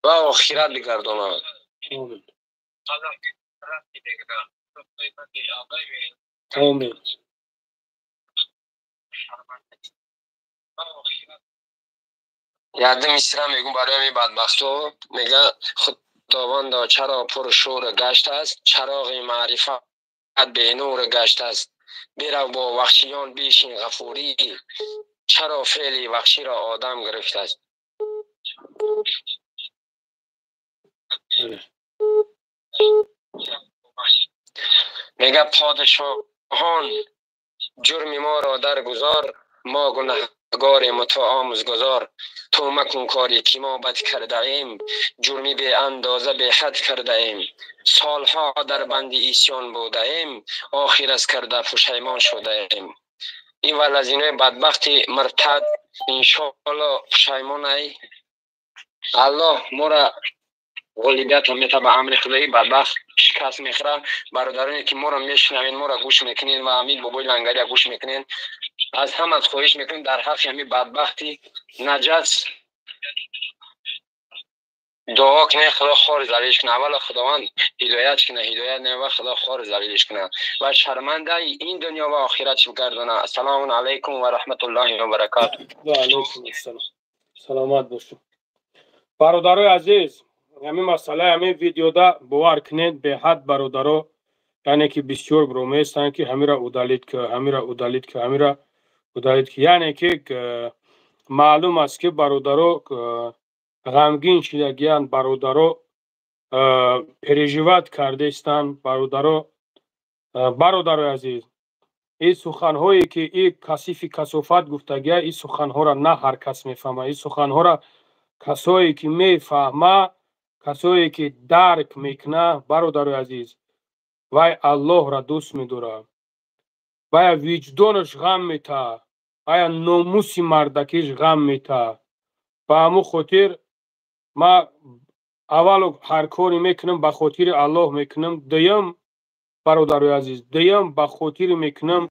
ва охират бигардонад. Омин. Омин. Якду мисра мегум барои ҳамин бадбахто. Мега: Худовандо, чаро пуршӯр гаштааст чароғи маърифат, бенур гаштааст? Бирав, бо вахшиён бишин ғафурӣ, чаро феъли вахширо одам гирифтааст? Мега: подшоҳон, ҷурми моро даргузор, мо гунаҳгорем, ту омӯзгузор. Ту макун коре ки мо бад кардаем, ҷурми беандоза, беҳад кардаем. Солҳо дар банди исён будаем, охир аз карда пушаймон шудаем. Ин валазинои бадбахти муртад иншоалло пушаймонай. Аллоҳ мора ғолибиятро мета, ба амри Худои бадбахт шикаст мехӯрад. Бародароне ки моро мешунавед, моро гӯш мекунед ва ҳамин бобои Лангария гӯш мекунед, аз ҳамат хоҳиш мекунем, дар ҳаққи ҳамин бадбахти наҷас дуо кунед, Худо хори залилш кунад. Аввало Худованд ҳидоят кунад, ҳидоят нева, Худо хори залилш кунад ва шармандаи ин дунё ва охират бигардонад. Ассалому алайкум ва раҳматуллоҳи ва баракатуҳ. Ва алайкум ассалом, саломат бошед, бародарои азиз. Ҳамин масъалаи ҳамин видеода, бовар кунед, беҳад бародаро, яъне ки бисёр роместанд, ки ҳамира удалить ки, ҳамира удалить ки, ҳамира удалить ки. Яъне ки маълум аст, ки бародаро ғамгин шидагиянд, бародаро переживать кардестанд. Бародаро, бародарои азиз, ин суханҳое ки и касифи касофат гуфтагия, ин суханҳоро на ҳар кас мефаҳмад. Ин суханҳоро касое ки мефаҳма, касое ки дарк мекунад, бародарои азиз, вай Аллоҳро дӯст медорад, вая виҷдонаш ғам метаҳад, вая номуси мардакиш ғам метаҳад. Ба ҳамун хотир ма аввало ҳар коре мекунам, ба хотири Аллоҳ мекунам. Дуюм, бародарои азиз, дуюм, ба хотире мекунам,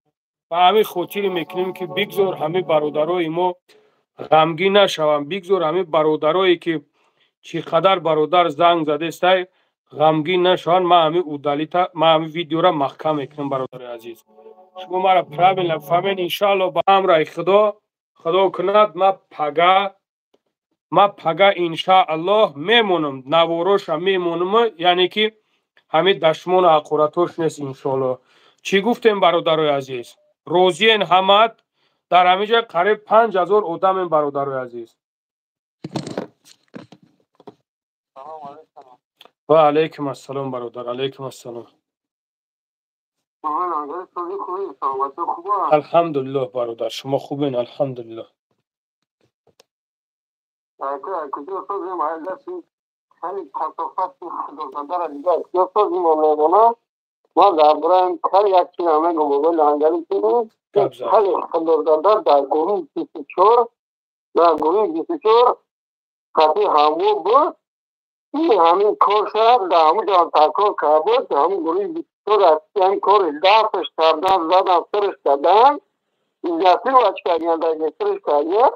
ба ҳамин хотире мекунем, ки бигзор ҳамин бародарои мо ғамгин нашаванд, бигзор ҳамин бародарое ки чӣ қадар бародар занг задестай, ғамгин нашаванд. Ман ҳамин удалить а, ман ҳамин видеора маҳкам мекунам. Бародарои азиз, шумо мара правильно фаҳмед. Иншаалло, ба амраи Худо, Худо кунад, ма пага иншааллоҳ мемонам, навороша мемонам, яъне ки ҳамин дашмону ҳақоратош нест, иншоалло. Чӣ гуфтем, бародарои азиз, розиен ҳамат? Дар ҳамин ҷа қариб 5000 одамем, бародарои азиз. Ва алайкум ассалом, бародар, алайкум ассалом. Алҳамдулиллоҳ, бародар, шумо хубен? Алҳамдулиллоҳ. Куҷо созем, айласи ҳамин касофати худозадара дига куҷо созим, мемона. Ман дар бораи кар як чиза мегум, бобои Лангари, ки кали худозада дар гурӯҳи 24, дар гурӯҳи 24 қати ҳамво буд. Ин ҳамин кор шуд, дар ҳамун ҷо такрор кард буд. Ҳамун гурӯҳи 24 ҳамин кори дафташ кардан, задан, сирш кардан, изнасиловать кардиян, дар сирш кардиян.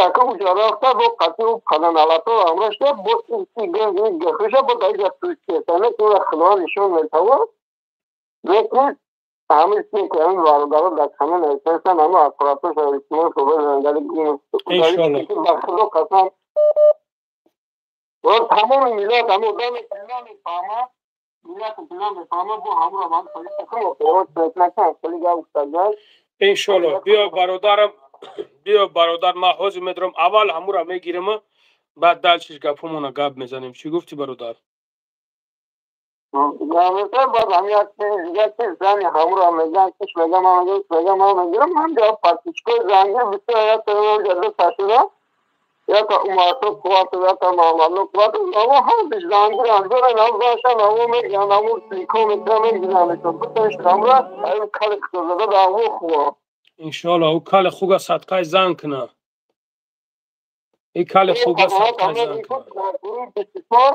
Якум ҷо рафта бо қати ӯ паданалато ҳамроҳ шуда, бо гахриша, бо дар иҷа туистесане, ки ӯра Худованд нишон метавон. Лекин ҳамин чизе ки ҳамин бародаро дар канал нависанд, ҳама аккуратоша, илтимос, бобои Лангари, ба Худо қасам, ва тамоми миллат, ҳама одаме ки намефаҳмад, миллате ки намефаҳмад, бо ҳамуро ман хеле гап гуфтагиаст. Иншолло, биё, бародарам, биё, бародар, ман ҳозир медорам, аввал ҳамура мегирам, баъд дальше ш гапҳомона гап мезанем. Чӣ гуфтӣ, бародар? Баъд ҳам як чиз, зани ҳамура меган, киш мегам, ман мегам, мегам, ман мегирам, ҳам ҷо подписчик ои зангир бисёр, якта ташуда, якта Умарто Қувватов, якта Муҳаммадно Қувватов, наво ҳамдиш зангир анҷора, наво заша, наво мегиран, наво слико мекунан, мегиранашон, бутанш ҳамра аю кали худозада дар ҳаво хуво. Иншоалло, ӯ кали хуга садқаи зан куна, и кали хуга садқаи зан куна.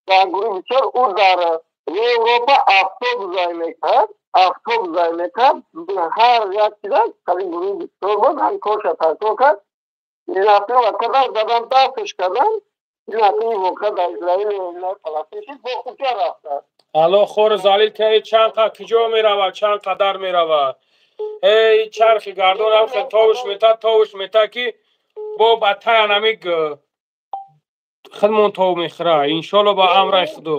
Дар гурӯҳи 24 ӯ дар Европа автобус зай мекард, автобус зай мекард, ҳар як чиза қабил гурӯҳи 24 буд, ҳамин корша такрор кард, изнасиловать кардан, задан, дафтш кардан. Ин воқеа дар Израил, Фаластин шид, бо куҷо рафта. Алло хору залил ки чанд куҷо меравад, чанд қадар меравад. Эй, чархи гардон ҳам хел товуш мета, товуш мета, ки бо ба таян ҳами худмон тов мехӯра, иншолло, ба амраи Худо.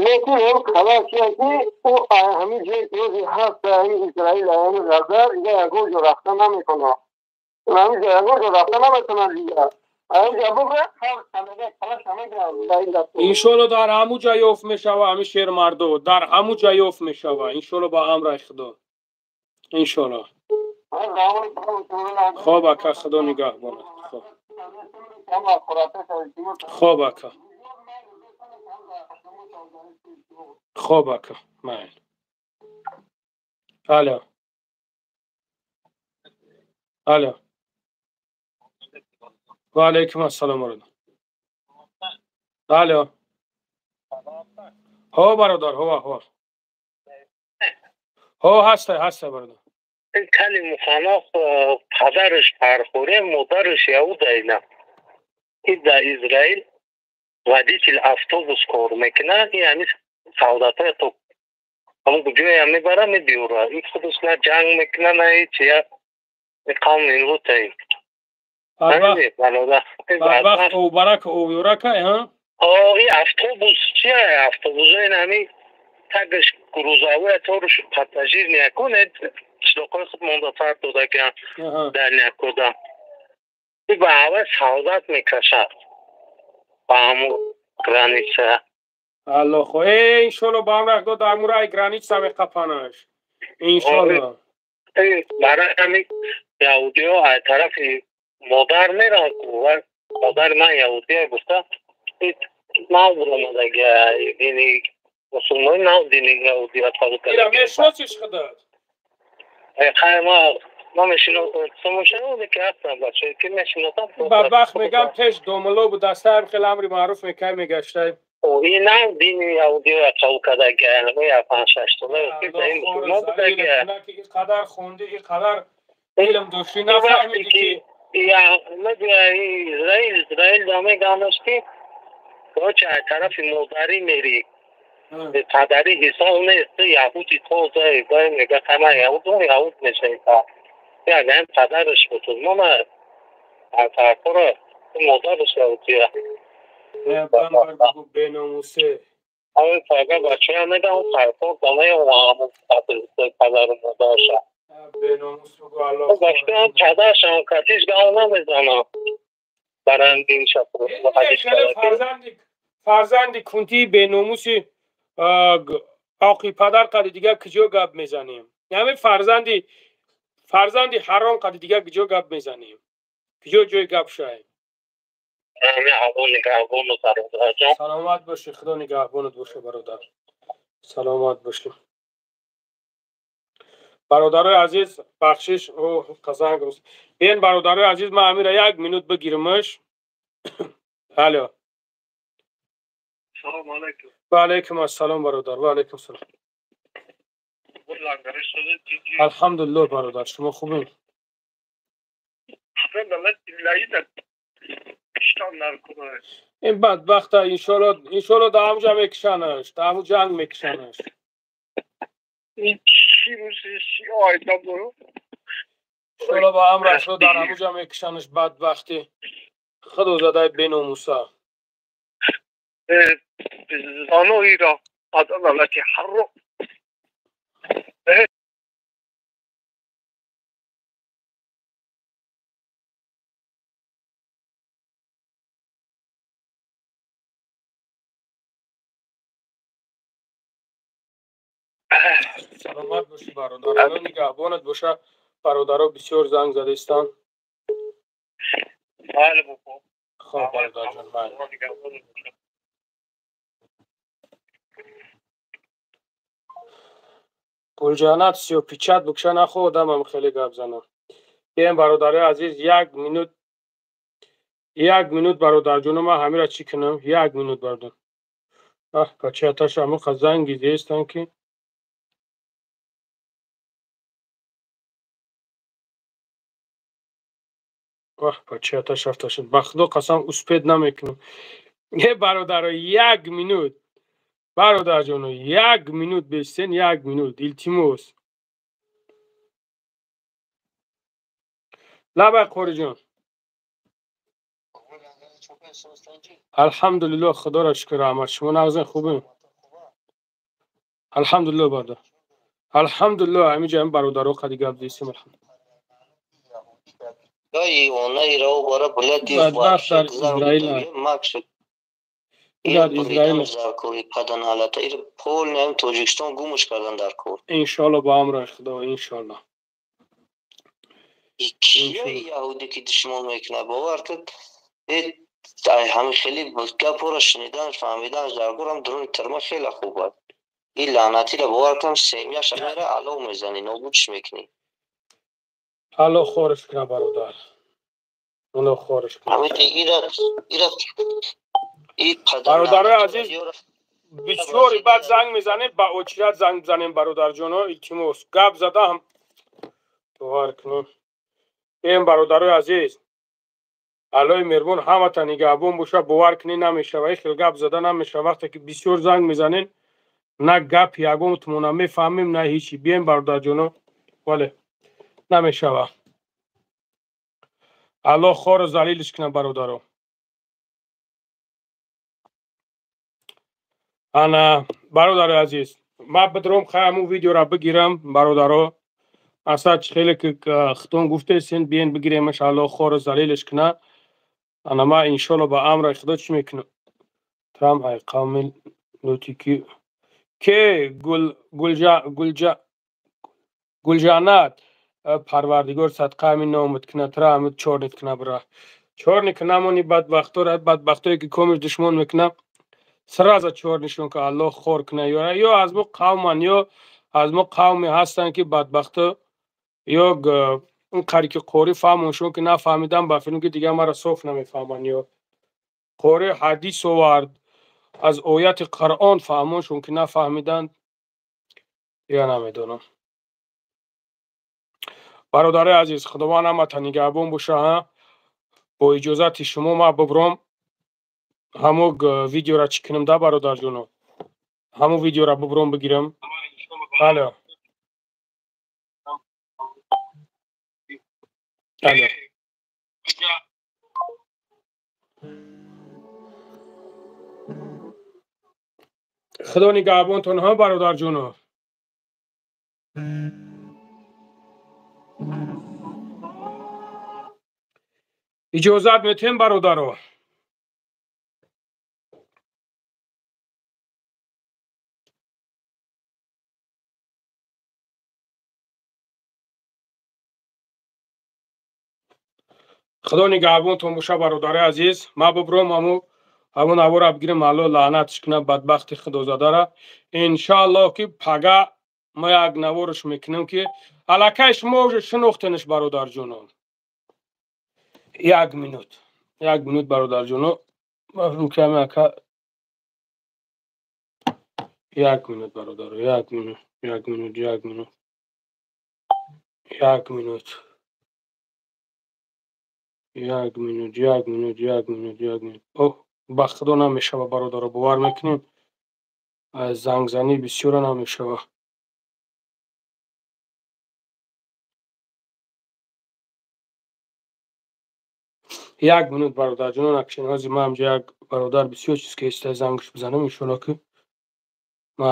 Лекин ҳам хабар чия, ки ӯ ҳамин ҷое ки ҳозир ҳаст, ҳамин Израил, ҳамин Ғаза, дига ягон ҷо рафта намекунад, ҳамин ҷо ягон ҷо рафта наметавонад дига. Иншолло, дар ҳаму ҷа ёфт мешава, ҳами шермардо дар ҳаму ҷа ёфт мешава, иншолло, ба амраи Худо, иншолло. Хоб, ака, Худо нигаҳбонад. Хоб, хоб, ака, хоб, ака, майл. Алло, алло, ва алайкум ассалом, бародар. Алло, ҳо, бародар, ҳо, ҳо, ҳо, ҳастай, ҳастай, бародар. Кали муханоф падараш фархӯре, модараш яҳуда. Ина и дар Израил водитель автобус кор мекунад, и ҳами солдатоя то ҳамон ҷоя мебара, мебиёра. И худаш на ҷанг мекуна, на ҳеч, я қавм инлутаи. Бадбахт обарака овёрака. И автобус чия, автобусои ҳами тагаш грузовая, торуш пассажир някунед, қишлоқҳои худ монда фарқ додагиам дар някуда. И ба ҳава солдат мекашад ба ҳамун граница. Алло хо, э, иншолло, ба амрах дод, амураи граница меқапанаш, иншолло. Барои ҳамин яҳудиҳо аз тарафи модар мераванд, модари ман яҳудия гуфта, нав буромадаги дини мусулмонӣ, нав дини яҳудия қабул карда. Мешиносиш худат? Хай, ма мешиносам, ки ҳастам бачаҳое ки мешиносам. Бадбахт, мегам, пеш домуло буд, дастаам хел амри маъруф мекай, мегаштай. И нав дини яҳудиро қабул кардаги, я панҷ-шаш сола мусулмон будаги. Иқадар хонди, иқадар илм доштӣ, нафаҳмиди ки Израил, Израил да меганаш, ки короче, аз тарафи модарӣ мери, падарӣ ҳисоб нест, яҳуди тоза. Мега, ман яҳудам, яҳуд мешавӣ. Яган падараш мусулмон аст, фарқора модараш яҳудия. Беномусе. Ҳамин фарга бачаям мегам, фарқор дамаи падару модарша. Беномус бугу, Алло. Бачаам падаршам катиш гав намезанам. Барандин. Фарзанди кунтии беномуси оқи падар қади дига куҷо гап мезанем? Ҳамин фарзанди ҳаром қади дига куҷо гап мезанем? Куҷо ҷои гап шай? Саломат бошӣ, Худо нигаҳбонат боша, бародар. Саломат бошӣ. Бародарои азиз, бахшиш, қазанг. Бен, бародарои азиз, ман амира як минут бигирмаш. Алло. Салом алейкум. Ва алейкум ассалом, бародар. Ва алейкум ассалом. Алҳамдулиллоҳ, бародар, шумо хубед? Ин бадбахта иншоалло, иншоалло дар ҳамун ҷа мекушанаш, дар ҳамун ҷанг мекушанаш. Иншоалло ба амраш дар ҳамун ҷа мекушанаш, бадбахти худо задаи беномуса. Саломат бошӣ, бародар, Алло нигаҳбонат боша. Бародаро бисёр занг задаистанд. Хоб, бародарҷон, майли. Гулҷанат сиёпичат букша, нахо одамам хеле гап занам. Бием, бародарои азиз, як минут, як минут, бародарҷоно, ман ҳамира чӣ кунам? Як минут, бародар. Аҳ, бачааташа амуқа занги зестанд ки вах, бачааташ рафта шуд. Ба Худо қасам, успеть намекунам. Е, бародаро, як минут, бародарҷоно, як минут бестен, як минут, илтимос. Лабай, қориҷон. Алҳамдулиллоҳ, Худоро шукр, раҳмат. Шумо нағзен, хубем? Алҳамдулиллоҳ, бародар, алҳамдулиллоҳ. Ҳамин ҷа ҳамин бародаро қади гап зестем, алҳамдулиллоҳ. Бадбахт дар Израил, дар Израил. Иншоалло, ба амрои Худо, иншоалло. Яҳуде ки душмон мекунад, бовар кун, ҳамин хеле гапҳоро шуниданаш, фаҳмиданаш дар горам дуруни тирма хеле хуб аст. Ин лаънатиро, бовар кунам, семьяша мера алов мезанӣ, нобудш мекунӣ. Алло хориш куна, бародар, алло хориш куна. Бародарои азиз, бисёри баъд занг мезанем, ба очередь занг бизанем, бародарҷоно, илтимос. Гап задаам, бовар кунем. Эм, бародарои азиз, Аллои меҳрубон ҳамата нигаҳбон боша. Бовар кунӣ, намешава, хел гап зада намешава. Вақте ки бисёр занг мезанем, на гап ягонтмона мефаҳмем, на ҳичи. Бием, бародарҷоно, вале намешава. Аллоҳ хору залилиш кунад, бародаро. Ана, бародари азиз, ман бидром, хай, ҳамун видеора бигирам, бародаро. Асад хеле ки хитон гуфтесен, биен бигиремаш. Аллоҳ хору залилиш кунад. Ана, ман иншоалло ба амри Худо чӣ мекунам? Трамп ай қавми лутики ке Гулҷанат, Парвардигор садқа ҳамин номут кунад, тра ҳамин чорнит кунад, бира чорни ки намони бадбахтора, бадбахтое ки комиш душмон мекунад, сразу чорнишон ки Аллоҳ хор кунад. Ё аз мо қавман, ё аз мо қавме ҳастанд ки бадбахто, ё он қари ки қорӣ фаҳмоншон ки нафаҳмидам, ба филм ки дигар маро соф намефаҳманд. Ё қорӣ ҳадис овард, аз ояти Қуръон фаҳмоншон ки нафаҳмиданд, я намедонам. Бародарои азиз, Худованд ҳамата нигаҳбон боша. Ҳа, бо иҷозати шумо ман бибуром, ҳамо видеора чӣ кунам да, бародарҷоно, ҳамо видеора бибуром бигирам. Алло, алло. Худо нигаҳбонтон, ҳа, бародарҷоно. Иҷозат метем, бародаро. Худо нигаҳбонтон боша, бародари азиз. Ма бубром ҳамун навора бигирем, Алло лаънатш кунад бадбахти худозадара. Иншааллоҳ, ки пага ма як наворш мекунем, ки аллакай шумо уже шинохтенш, бародарҷоно. Як минут, як минут, бародарҷоно, ака, як минут, бародаро, як минут, як минут, як минут, як минут, як минут, як минут, як минут, як минут. Оҳ, ба худо намешава, бародаро, бовар мекунем, зангзанӣ бисёра намешава. Як минут, бародарҷоно, накшен. Ҳозир ман ҳамҷо як бародар бисёр чиз ки иста, зангш бизанам, иншоалло, ки ма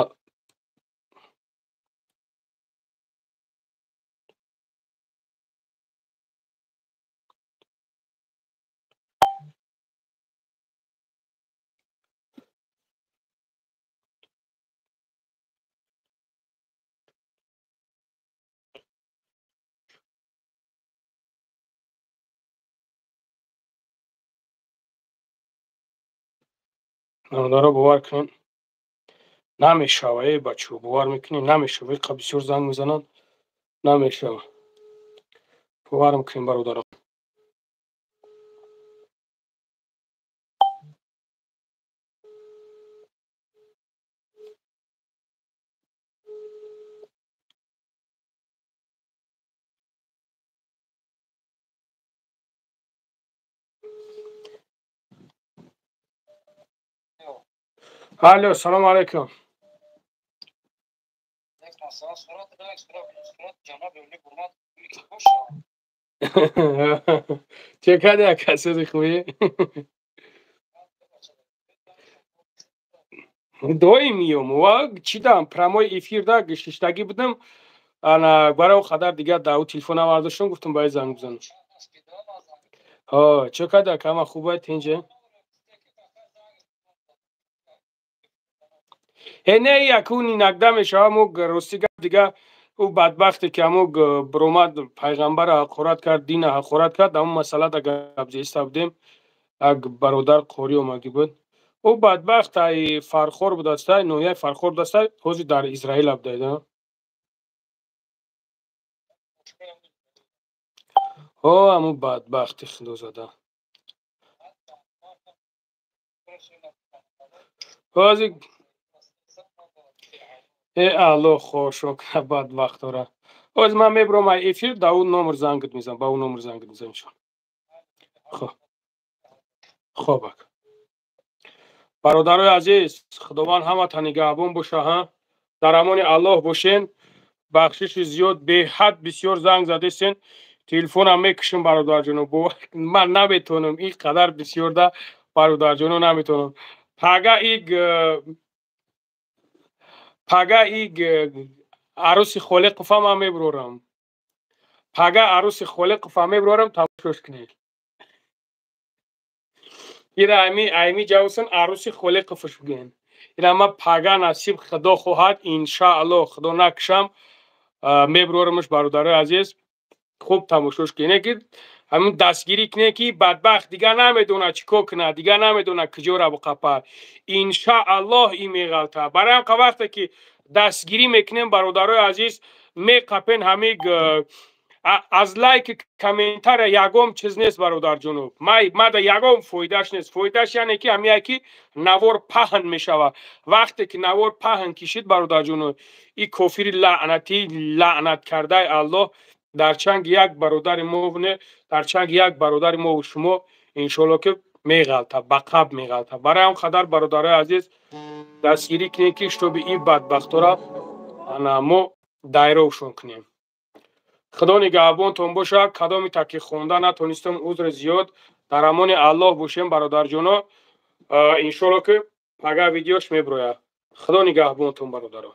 бародаро, бовар кунед, намешава. Э, бачаҳо, бовар мекунед, намешава, иқа бисёр занг мезананд, намешава, боварам кунед, бародаро. Алло, салому алайкум. Чӣ кардӣ, ака, сӯзи хубӣ? Доим миём ва чӣ дам прямой эфирда шиштагӣ будам, ана барои қадар дигар дар ӯ телефон навардоштам, гуфтам бояд занг бизанам. Чӣ кардӣ, ака, ҳама хуб тинҷа? Э, не, якун инакда мешава. Мо рости гап, дига ӯ бадбахте ки ҳамо биромад, пайғамбара ҳақорат кард, дина ҳақорат кард, ҳамон масъалада гап зеиста будем. Як бародар қорӣ омадӣ буд. Ӯ бадбахт ай Фархор будастай, ноҳияи Фархор будастай, ҳозир дар Израил абдай. О, ҳамун бадбахти худозада ҳозир. Э, алло хошо кунад бадбахтора. Ҳозир ман мебурам ай эфир, да ӯ номер зангат мезанам, ба ӯ номер зангат мезанам, иншоалло. Хоб, хоб, ака. Бародарои азиз, Худованд ҳаматон нигаҳбон боша, ҳа, дар амони Аллоҳ бошен. Бахшиши зиёд, беҳад бисёр занг задесен, телефонам мекушам, бародарҷоно, ман наметавонам ин қадар бисёрда, бародарҷоно, наметавонам. Пага иг арӯси Холиқова ман мебурорам, пага арӯси Холиқова мебурорам, тамошош кунед. Ира айми ҷавосон арӯси Холиқоваш бигӯен. Ира ма пага, насиб Худо хоҳад, иншааллоҳ, Худо накушам, мебурорамаш. Бародарои азиз, хуб тамошош кунед, ки ҳамин дастгирӣ кунед, ки бадбахт дигар намедонад чӣ кор кунад, дигар намедонад куҷора биқапад. Иншааллоҳ, ин меғалта. Барои ҳам вақте ки дастгирӣ мекунем, бародарои азиз, меқапен. Ҳамин аз лайк, комментария ягон чиз нест, бародарҷоно, мада ягон фоидаш нест. Фоидаш яъне ки ҳамияе ки навор паҳн мешавад. Вақте ки навор паҳн кишид, бародарҷоно, и кофири лаънатӣ, лаънаткардаи Аллоҳ, дар чанги як бародари мо, дар чанги як бародари мову шумо, иншоалло, ки меғалта, ба қаб меғалта. Барои ҳам қадар, бародарои азиз, дастгирӣ кунед, ки чтобы ин бадбахтора ана мо дайровшон кунем. Худо нигаҳбонтон бошад. Кадоми таки хонда натонистам, узри зиёд. Дар амони Аллоҳ бошем, бародарҷоно. Иншоалло, ки пага видеош меброяд. Худо нигаҳбонтон, бародаро.